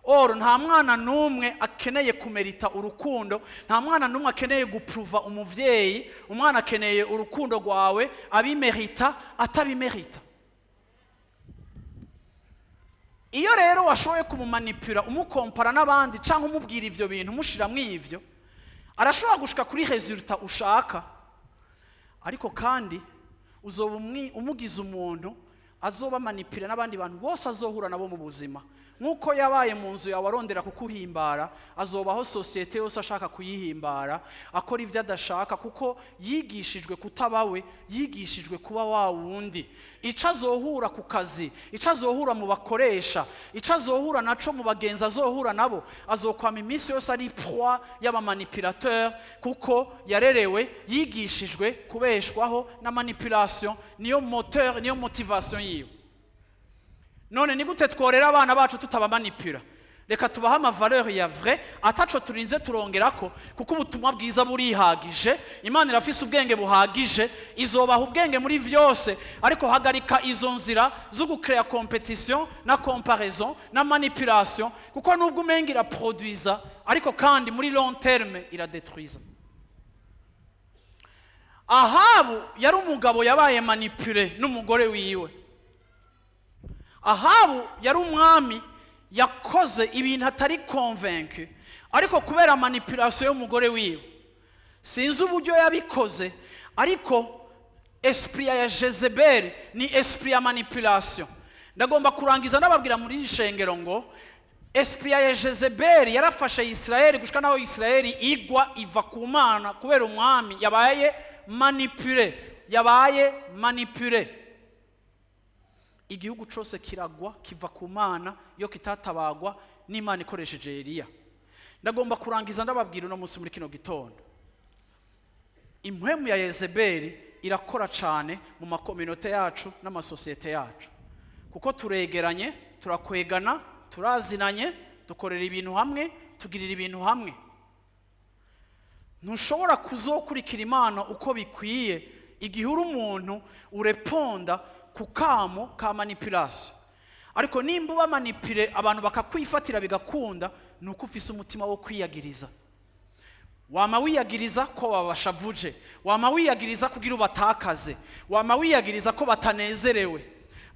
Speaker 1: Or nta mwana n'umwe akeneye kumerita urukundo, nta mwana n'umwe akeneye gupruva umuvyeyi. Umwana akeneye urukundo rwawe, abimerita atabimerita. Iyo rero washoboye kumumanipura, umukompara n'abandi cyangwa umubwira ivyo bintu, umushiramwo ivyo, arashobora gushika kuri résultat ushaka, ariko kandi uzoba umugize umuntu azoba manipira n'abandi bantu bose azohura nabo mu buzima. Nk'uko yabaye mu nzu yawe arondera kukuhimbara, azobaho société yose ashaka kuyihimbara, akora ibyo adashaka, kuko yigishijwe kutaba we, yigishijwe kuba wa wundi. Ico azohura ku kazi, ico azohura mu bakoresha, ico azohura naco mu bagenzi azohura nabo, azokwama iminsi yose ari proie y'aba manipulateurs, kuko yarerewe, yigishijwe kubeshwaho na manipulation. Niyo moteur, niyo motivation yiwe. None ni gute tworera abana bacu tutabamanipura? Reka tubahe ama valeurs ya vrai, ataco turinze turongerako, kuko ubutumwa bwiza burihagije. Imana irafise ubwenge buhagije, izobaha ubwenge muri vyose. Ariko hagarika izo nzira zo gucrea compétition na comparaison na manipulation, kuko nubwo umenga iraproduiza, ariko kandi muri long terme iradetruiza. Ahabu yari umugabo yabaye manipulé n'umugore wiwe. Ahabu yari umwami yakoze ibintu atari convaincu, ariko kubera manipulation y'umugore wiwe, sinzi uburyo yabikoze, ariko esprit ya Jezebel ni esprit ya manipulation. Ndagomba kurangiza nababwira muri iri shengero ngo esprit ya Jezebel yarafashe Israeli gushika naho Israeli igwa, iva ku Mana, kubera umwami yabaye manipulé, yabaye manipulé. Igihugu cyose kiragwa, kiva ku Mana iyo kitatabagwa n'Imana ikoresheje Eliya. Ndagomba kurangiza ndababwira uno munsi muri kino gitondo, impwemu ya Yezebeli irakora cyane mu ma communautés yacu n'ama sociétés yacu, kuko turegeranye, turakwegana, turazinanye, dukorera ibintu hamwe, tugirira ibintu hamwe. Ntushobora kuzokurikira Imana uko bikwiye igihe uri umuntu ureponda ku kamo ka manipulation. Ariko nimba uba manipulé, abantu bakakwifatira bigakunda, ni uko ufise umutima wo kwiyagiriza. Wama wiyagiriza ko babashavuje, wama wiyagiriza kugira ubatakaze, wama wiyagiriza ko batanezerewe.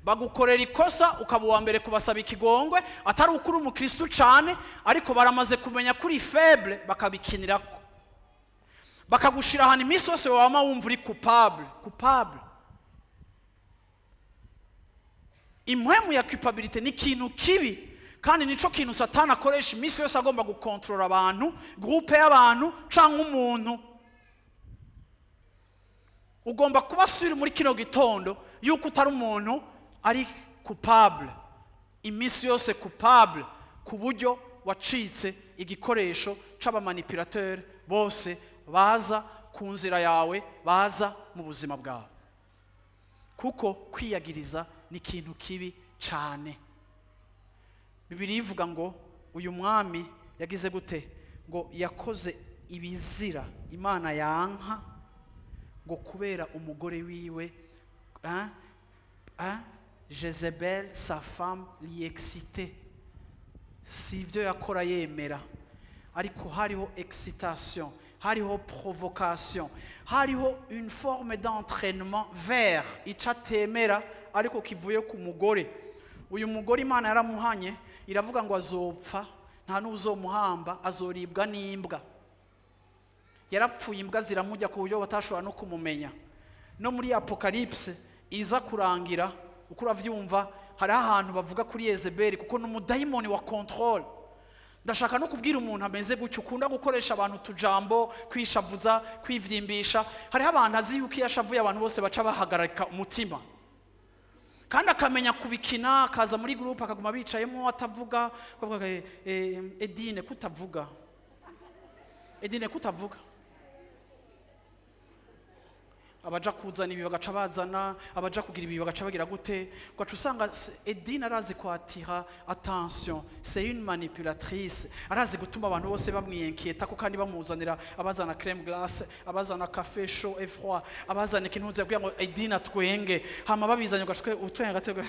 Speaker 1: Bagukorera ikosa, ukaba uwa mbere kubasaba ikigongwe, atari uko uri umukristu cane, ariko baramaze kumenya ko uri faible, bakabikinirako, bakagushira ahantu iminsi yose wama wumva uri coupable, coupable. Impwemu ya culpabilité ni ikintu kibi, kandi nico kintu Satani akoresha iminsi yose agomba gukontorora abantu, groupe y'abantu canke umuntu. Ugomba kuba sûr muri kino gitondo yuko utari umuntu ari coupable iminsi yose, coupable ku buryo wacitse igikoresho c'aba manipulateurs bose baza ku nzira yawe, baza mu buzima bwawe, kuko kwiyagiriza ni ikintu kibi cane. Bibiliya ivuga ngo uyu mwami yagize gute? Ngo yakoze ibizira Imana yanka, ngo kubera umugore wiwe, ah, ah. Jezebel, sa femme, l'y excitait. Si ibyo yakora yemera, ariko hariho excitation, hariho provocation, hariho une forme d'entraînement vers icyo atemera ariko kivuye ku mugore. Uyu mugore Imana yaramuhanye, iravuga ngo azopfa, nta n'uzomuhamba, azoribwa n'imbwa. Yarapfuye, imbwa ziramujya ku buryo batashobora no kumumenya. No muri Apocalypse iza kurangira, uko uravyumva, hariho ahantu bavuga kuri Yezebeli, kuko ni umudayimoni wa contrôle. Ndashaka no kubwira umuntu ameze gutyo, ukunda gukoresha abantu utujambo, kwishavuza, kwivyimbisha. Hariho abantu azi yuko iyo ashavuye abantu bose baca bahagarika umutima, kandi akamenya kubikina, akaza muri groupe akaguma bicayemo atavuga, akavuga: "Edine, kutavuga, Edine, kutavuga." Abaja kuzana ibi bagaca bazana, abaja kugira ibi bagaca bagira gute, ugaca usanga Edine arazi kwatira attention, c'est une manipulatrice, arazi gutuma abantu bose bamwiyenketa ko, kandi bamuzanira, abazana crème glace, abazana café chaud et froid, abazana ikintu kugira ngo Edine atwenge. Hama babizanye, ugaca utwenga gatwe,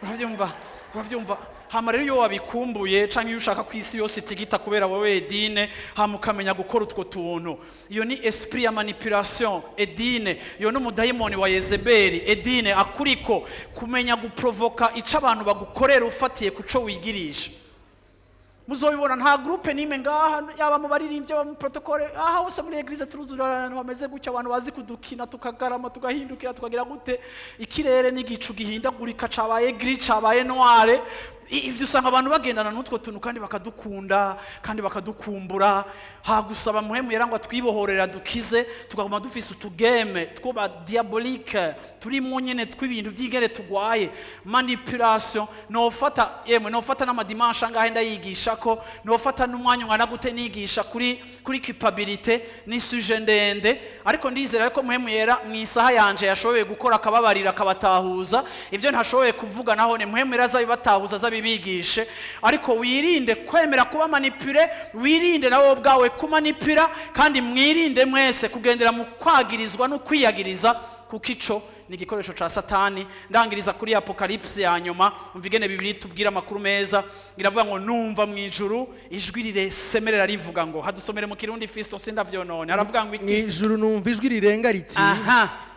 Speaker 1: uravyumva, uravyumva. Hama rero iyo wabikumbuye canke iyo ushaka ku isi yose itigita kubera wowe Edine, hama ukamenya gukora utwo tuntu, iyo ni esprit ya manipulation. Edine, iyo ni umudayimoni wa Yezebeli. Edine akuriko kumenya guprovoka ico abantu bagukorera ufatiye kuco wigirisha. Muzobibona, nta groupe n'imwe ngaha, yaba mu baririmbyi, yaba mu protocole, aha hose muri église turuzura abantu bameze gutya, abantu bazi kudukina, tukagarama, tugahindukira, tukagira gute, ikirere n'igicu gihindagurika, cabaye gris, cabaye noire. Ivyo usanga abantu bagendana n'utwo tuntu kandi bakadukunda kandi bakadukumbura. Hagusaba Muhemu Yera ngo atwibohorera, dukize, tukaguma dufise utugeme tw'ba diabolique turimo nyene, tw'ibintu vy'ingene tugwaye manipulation. Nofata, yemwe, nofata n'amadimanche angahe ndayigisha ko nofata n'umwanya ungana gute nigisha kuri culpabilité, ni sujet ndende, ariko ndizera ko Muhemu Yera mu isaha yanje yashoboye gukora, akababarira, akabatahuza ivyo ntashoboye kuvuga. Naho ni Muhemu Yera azabibatahuza, azabibigishe. Ariko wirinde kwemera kuba manipulé, wirinde nawe ubwawe kumanipira, kandi mwirinde mwese kugendera mu kwagirizwa no kwiyagiriza, kuko ico ni igikoresho ca Satani. Ndangiriza kuri Apocalypse ya nyuma. Umva ingene Bibiri tubwira amakuru meza. Iravuga ngo: "Numva mu ijuru ijwi riresemerera rivuga ngo." Hadusomere mu Kirundi, Fisto, sindavyonone. Aravuga ngo
Speaker 2: Mu
Speaker 1: iki?
Speaker 2: ijuru numva ijwi rirenga riti: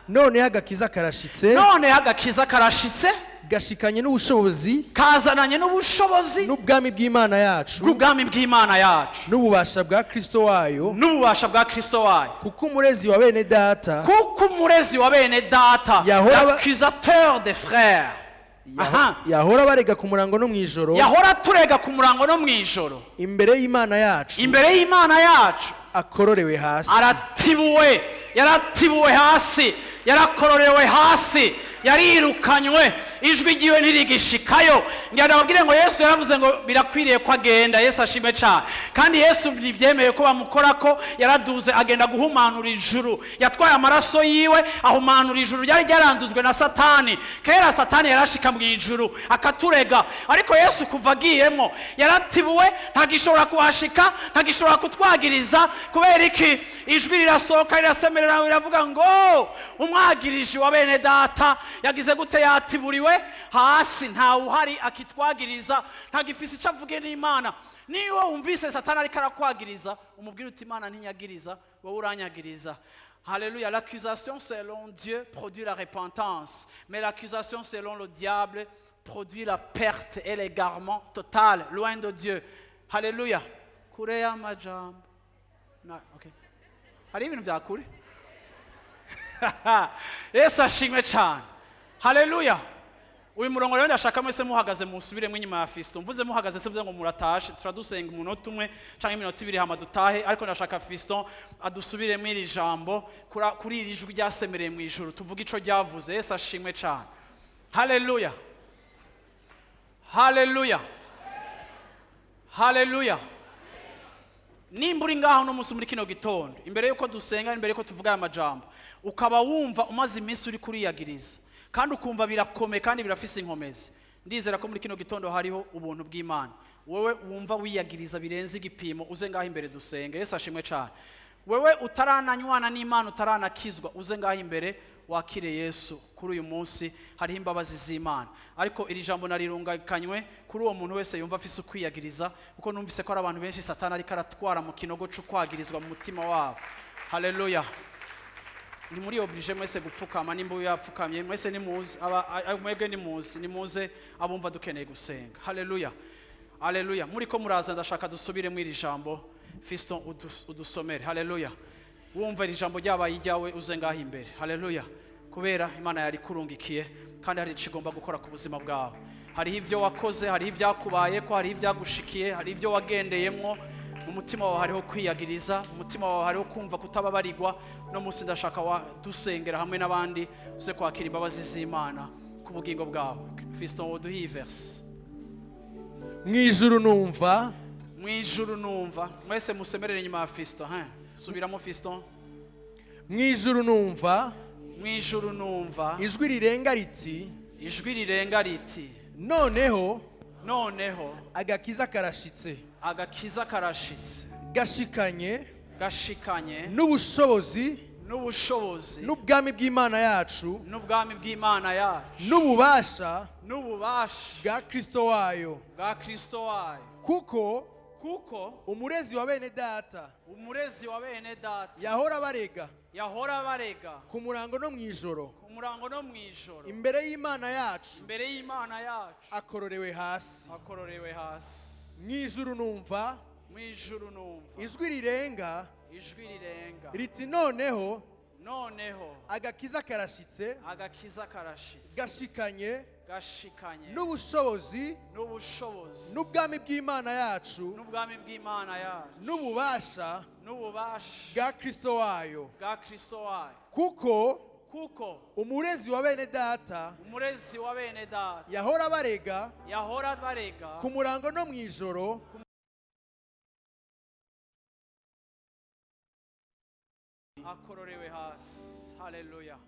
Speaker 2: "Noneho agakiza karashitse,
Speaker 1: Noneho agakiza karashitse,
Speaker 2: gashikanye n'ubushobozi,
Speaker 1: kazananye n'ubushobozi,
Speaker 2: n'ubwami bw'Imana yacu,
Speaker 1: bw'ubwami bw'Imana yacu,
Speaker 2: n'ububasha bwa Kristo wayo,
Speaker 1: n'ububasha bwa Kristo wayo,
Speaker 2: kuko umurezi wa bene data,
Speaker 1: kuko umurezi wa bene data, l'accusateur des frères,
Speaker 2: yahora barega ku murango no mu ijoro,
Speaker 1: yahora turega ku murango no mu ijoro,
Speaker 2: imbere y'Imana yacu,
Speaker 1: imbere y'Imana yacu,
Speaker 2: akororewe hasi."
Speaker 1: Aratibuwe, yaratibuwe hasi, yarakororewe hasi, yarirukanywe, ijwi ryiwe ntirigishikayo. Ngira ndababwire ngo Yesu yaravuze ngo birakwiriye ko agenda. Yesu ashimwe cyane. Kandi Yesu ntibyemeye ko bamukora ko, yaraduze agenda guhumanura ijuru. Yatwaye amaraso yiwe ahumanura ijuru ryari ryaranduzwe na Satani. Kera Satani yarashika mu ijuru akaturega, ariko Yesu kuva agiyemo yaratibuwe, ntagishobora kuhashika, ntagishobora kutwagiriza. Kubera iki? Ijwi rirasohoka, rirasemerera, riravuga ngo umwagiriji wa bene data yagize gute? Yatiburiwe hasi, ntawe uhari akitwagiriza, ntagifise icyo avuge n'Imana. Niyo wumvise Satani ariko arakwagiriza, umubwire uti: "Imana ntinyagiriza, wowe uranyagiriza." Alléluia. L'accusation selon Dieu produit la repentance, mais l'accusation selon le diable produit la perte et l'égarement total, loin de Dieu. Alléluia. Kure y'amajambo. Na, okay. Hari ibintu bya kure. Yesu ashimwe cyane. Haleluya. Uyu murongo rero ndashaka mwese muhagaze musubiremo inyuma ya Fisto. Mvuze muhagaze, se mvuze ngo muratashe, turadusenga umunota umwe canke iminota 2 hama dutahe, ariko ndashaka Fisto adusubiremo iri jambo kuri iri jwi ryasemereye mu ijuru, tuvuge ico ryavuze. Yesu ashimwe cyane. Haleluya. Haleluya. Haleluya. Nimba uri ngaho no munsi muri kino gitondo, imbere yuko dusenga, imbere yuko tuvuga aya majambo, ukaba wumva umaze iminsi uri kuriyagiriza kandi ukumva birakomeye kandi birafise inkomezi, ndizera ko muri kino gitondo hariho ubuntu bw'Imana. Wowe wumva wiyagiriza birenze igipimo, uze ngaho imbere dusenge. Yesu ashimwe cyane. Wewe utarananywana n'Imana, utaranakizwa, uze ngaho imbere. Wakire Yesu kuri uyu munsi, hariho imbabazi z'Imana. Ariko iri jambo narirungakanywe kuri uwo muntu wese yumva afise ukwiyagiriza, kuko numvise ko ari abantu benshi Satani ariko aratwara mu kinogo c'ukwagirizwa mu mutima wabo. Haleluya! Ni muri obligé mwese gupfukama. Nimba yapfukamye mwese nimuze, mwebwe nimuze, nimuze abumva dukeneye gusenga. Haleluya, haleluya! Muri ko muraza, ndashaka dusubire mu iri jambo. Fiston, udusomere. Haleluya! Wumva iri jambo ryabaye ijyawe, uze ngaho imbere. Haleluya! Kubera Imana yari kurungikiye, kandi hari icyo igomba gukora ku buzima bwawe. Hariho ibyo wakoze, hariho ibyakubaye ko, hariho ibyagushikiye, hariho ibyo wagendeyemwo. Mu mutima wawe hariho kwiyagiriza, mu mutima wawe hariho kumva kutababarirwa. No munsi ndashaka wa dusengera hamwe n'abandi, uze kwakira imbabazi z'Imana ku bugingo bwawe. Fiston, woduhe iyi verse.
Speaker 2: Mu ijuru numva
Speaker 1: Mu ijuru numva. Mwese musemerere inyuma ya Fiston, hein? Subiramo, Fiston.
Speaker 2: Mu ijuru numva
Speaker 1: Mu ijuru numva
Speaker 2: ijwi rirenga riti:
Speaker 1: ijwi rirenga riti:
Speaker 2: Noneho
Speaker 1: Noneho
Speaker 2: agakiza karashitse,
Speaker 1: agakiza karashitse,
Speaker 2: gashikanye
Speaker 1: gashikanye
Speaker 2: n'ubushobozi
Speaker 1: n'ubushobozi
Speaker 2: n'ubwami bw'Imana yacu
Speaker 1: n'ubwami bw'Imana yacu
Speaker 2: n'ububasha
Speaker 1: n'ububasha
Speaker 2: bwa Kristo wayo,
Speaker 1: bwa Kristo wayo,
Speaker 2: kuko
Speaker 1: kuko
Speaker 2: umurezi wa bene data
Speaker 1: umurezi wa bene data
Speaker 2: yahora barega
Speaker 1: yahora barega
Speaker 2: ku murango no mu ijoro
Speaker 1: ku murango no mu ijoro
Speaker 2: imbere y'Imana yacu
Speaker 1: imbere y'Imana yacu
Speaker 2: akororewe hasi.
Speaker 1: Akororewe hasi.
Speaker 2: Mu ijuru numva
Speaker 1: Mu ijuru numva
Speaker 2: ijwi rirenga
Speaker 1: ijwi rirenga
Speaker 2: riti: Noneho
Speaker 1: Noneho
Speaker 2: agakiza karashitse,
Speaker 1: agakiza karashitse,
Speaker 2: gashikanye
Speaker 1: gashikanye
Speaker 2: n'ubushobozi
Speaker 1: n'ubushobozi
Speaker 2: n'ubwami bw'Imana yacu
Speaker 1: n'ubwami bw'Imana yacu
Speaker 2: n'ububasha
Speaker 1: n'ububasha
Speaker 2: bwa Kristo wayo,
Speaker 1: bwa Kristo wayo,
Speaker 2: kuko
Speaker 1: kuko
Speaker 2: umurezi wa bene data
Speaker 1: umurezi wa bene data
Speaker 2: yahora barega
Speaker 1: yahora barega
Speaker 2: ku murango no mu ijoro
Speaker 1: akororewe hasi. Haleluya,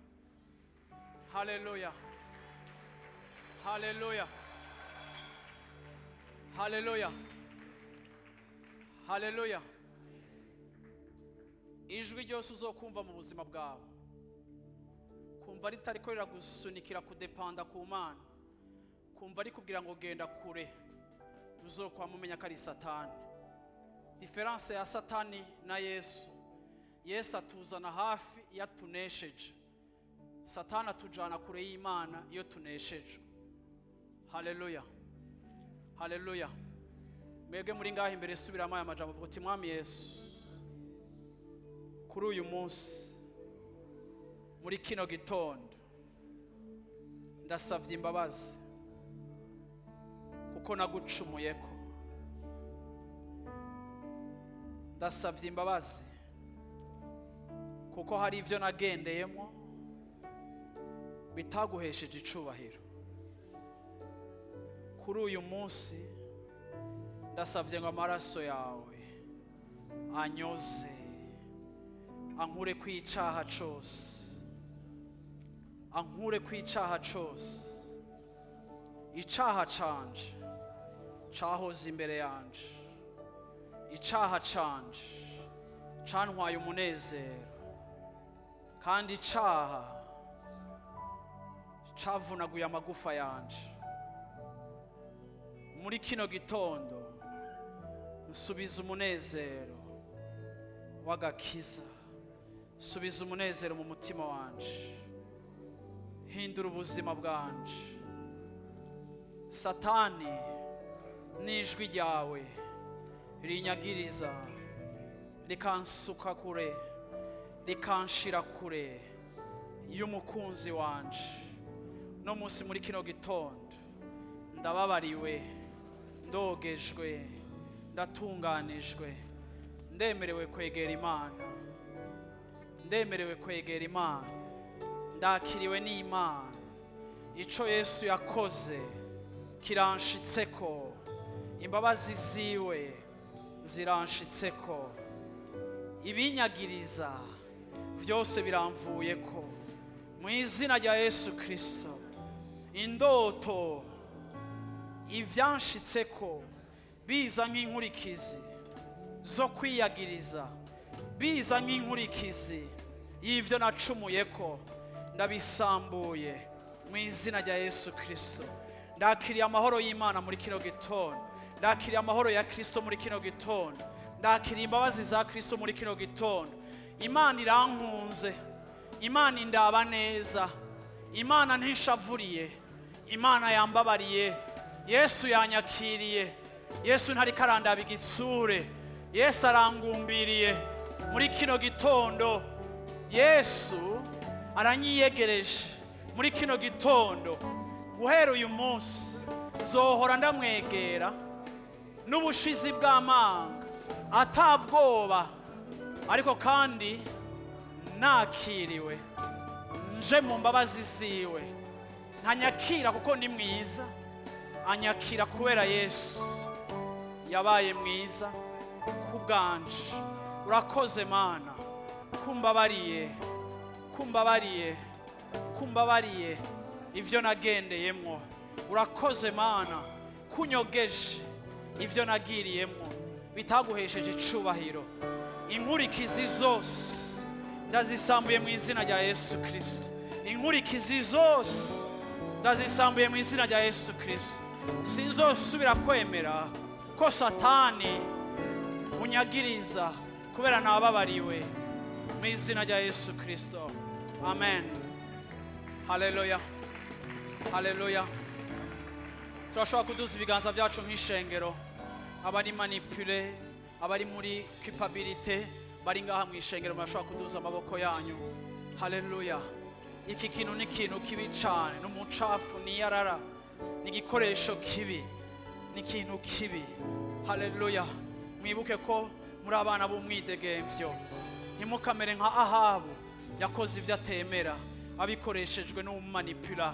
Speaker 1: haleluya, haleluya, haleluya, haleluya! Ijwi ryose uzokumva mu buzima bwawe, kumva ritariko riragusunikira kudepanda ku Mana, kumva rikubwira ngo genda kure, uzokwama umenya ko ari Satani. Différence ya Satani na Yesu: Yesu atuzana hafi iyo atunesheje, Satani atujana kure y'Imana iyo tuneshejwe. Haleluya, haleluya! Mwebwe muri ngaho imbere, subiramo aya majambo, uvuga uti: "Mwami Yesu, kuri uyu munsi, muri kino gitondo, ndasabye imbabazi kuko nagucumuyeko. Ndasabye imbabazi kuko hari ibyo nagendeyemo bitaguhesheje icubahiro. Kuri uyu munsi ndasabye ngo amaraso yawe anyoze, ankure ku icaha cose, ankure ku icaha cose. Icaha canje cahoze imbere yanje, icaha canje cantwaye umunezero, kandi icaha cavunaguye amagufa yanje. Muri kino gitondo nsubiza umunezero w'agakiza, subiza umunezero mu mutima wanje, hindura ubuzima bwanje. Satani n'ijwi ryawe rinyagiriza, rikansuka kure, rikanshira kure y'umukunzi wanje, no munsi muri kino gitondo ndababariwe, ndogejwe, ndatunganijwe, ndemerewe kwegera Imana, ndemerewe kwegera Imana, ndakiriwe n'Imana. Ico Yesu yakoze kiranshitseko, imbabazi ziwe ziranshitseko, ibinyagiriza byose biramvuyeko mu izina rya Yesu Kirisito. Indoto ibyanshitseko biza nk'inkurikizi zo kwiyagiriza, biza nk'inkurikizi y'ibyo nacumuyeko, Ndabisambuye mu izina rya Yesu Kirisito. Ndakiriye amahoro y'Imana muri kino gitondo. Ndakiriye amahoro ya Kirisito muri kino gitondo. Ndakiriye imbabazi za Kirisito muri kino gitondo. Imana irankunze, Imana indaba neza, Imana ntishavuriye, Imana yambabariye, Yesu yanyakiriye, Yesu ntariko arandaba igitsure, Yesu arangumbiriye muri kino gitondo. Yesu aranyiyegereje muri kino gitondo. Guhera uyu munsi nzohora ndamwegera n'ubushizi bw'amanga, atabwoba, ariko kandi nakiriwe nje mu mbabazi ziwe. Ntanyakira kuko ndi mwiza, anyakira kubera Yesu yabaye mwiza ku bwanje. Urakoze Mana kumbabariye, kumbabariye, kumbabariye ivyo nagendeyemwo. Urakoze Mana kunyogeje ivyo nagiriyemwo bitaguhesheje icubahiro. Inkurikizi zose ndazisambuye mu izina rya Yesu Kirisito. Inkurikizi zose ndazisambuye mu izina rya Yesu Kirisito. Sinzosubira kwemera ko Satani unyagiriza kubera nababariwe, mu izina rya Yesu Kirisito, amen. Haleluya, haleluya. Turashobora kuduza ibiganza byacu nk'ishengero. Abari manipulés, abari muri culpabilité, bari ngaha mu ishengero, murashobora kuduza amaboko yanyu. Haleluya. Iki kintu ni ikintu kibi cyane, ni umucafu, ni iyarara, ni igikoresho kibi, ni ikintu kibi. Haleluya. Mwibuke ko muri abana b'umwidegemvyo. Ntimukamere nka Ahabu yakoze ibyo atemera abikoreshejwe n'umanipula.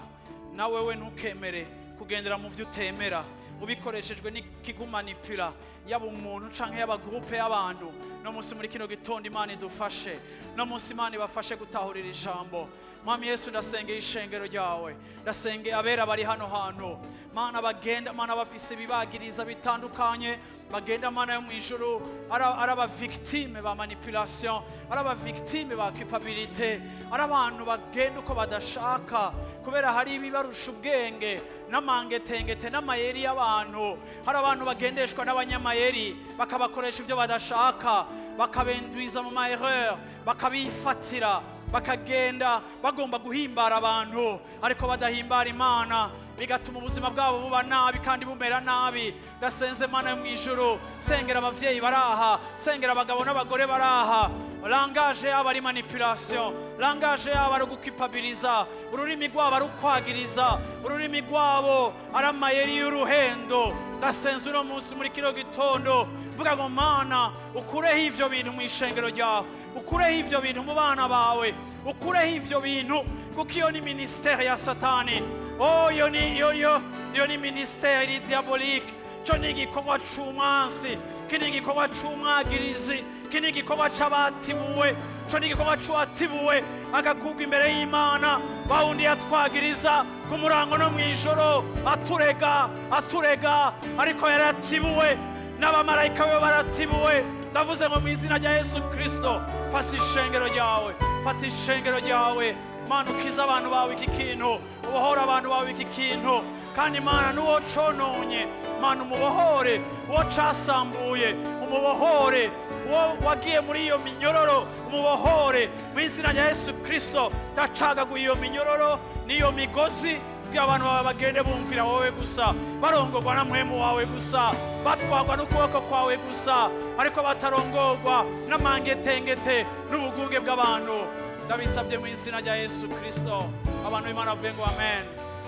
Speaker 1: Nawe we ntukemere kugendera mu byo utemera ubikoreshejwe n'ikigumanipula, yaba umuntu canke yaba groupe y'abantu. No munsi muri kino gitondo Imana idufashe, no munsi Imana ibafashe gutahurira ijambo. Mwami Yesu, ndasengeye ishengero ryawe, ndasengeye abera bari hano hantu, Mana. Bagenda, Mana, bafise ibibagiriza bitandukanye. Bagenda, Mana yo mu ijuru, ari aba victime ba manipulation, ari aba victime ba culpabilité, ari abantu bagenda uko badashaka kubera hari ibibarusha ubwenge n'amangetengete n'amayeri y'abantu. Hari abantu bagendeshwa n'abanyamayeri, bakabakoresha ibyo badashaka, bakabendwiza mu ma erreur, bakabifatira, bakagenda bagomba guhimbara abantu ariko badahimbara Imana, bigatuma ubuzima bwabo buba nabi kandi bumera nabi. Ndasenze, Mana yo mu ijuru, sengera abavyeyi baraha, sengera abagabo n'abagore baraha. Langage yabo ari manipulation, langage yabo ari ugukipabiliza, ururimi rwabo ari ukwagiriza, ururimi rwabo ari amayeri y'uruhendo. Ndasenze uno munsi muri kino gitondo, mvuga ngo: Mana, ukureho ivyo bintu mu ishengero ryawe, ukureho ivyo bintu mu bana bawe, ukureho ivyo bintu, kuko iyo ni ministère ya Satani. Oh, iyo ni iyo ni ministère iri diabolique. Cyo ni igikorwa c'umwansi, ki ni igikorwa c'umwagirizi, ki ni igikorwa c'abatibuwe. Co ni igikorwa c'uwatibuwe agakurwa imbere y'Imana, wa wundi yatwagiriza ku murango no mw'ijoro, aturega, aturega, ariko yaratibuwe n'abamarayika be baratibuwe. Ndavuze ngo mu izina rya Yesu Kirisito, fata ishengero ryawe, fata ishengero ryawe, Mana. Ukize abantu bawe iki kintu, ubohore abantu bawe iki kintu. Kandi Mana, n'uwo cononye, Mana, umubohore, uwo casambuye umubohore, uwo wagiye muri iyo minyororo umubohore, mu izina rya Yesu Kirisito. Ndacagaguye iyo minyororo n'iyo migozi kugira abantu bawe bagende bumvira wowe gusa, barongorwa na Mpwemu wawe gusa, batwarwa n'ukuboko kwawe gusa, ariko batarongorwa n'amangetengete n'ubugunge bw'abantu. Ndabisabye mu izina rya Yesu Kirisito. Abantu b'Imana bavuge ngo amen.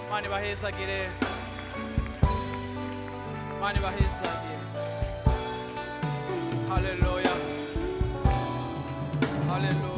Speaker 1: Imana ibahezagire, Imana ibahezagire. Haleluya, haleluya.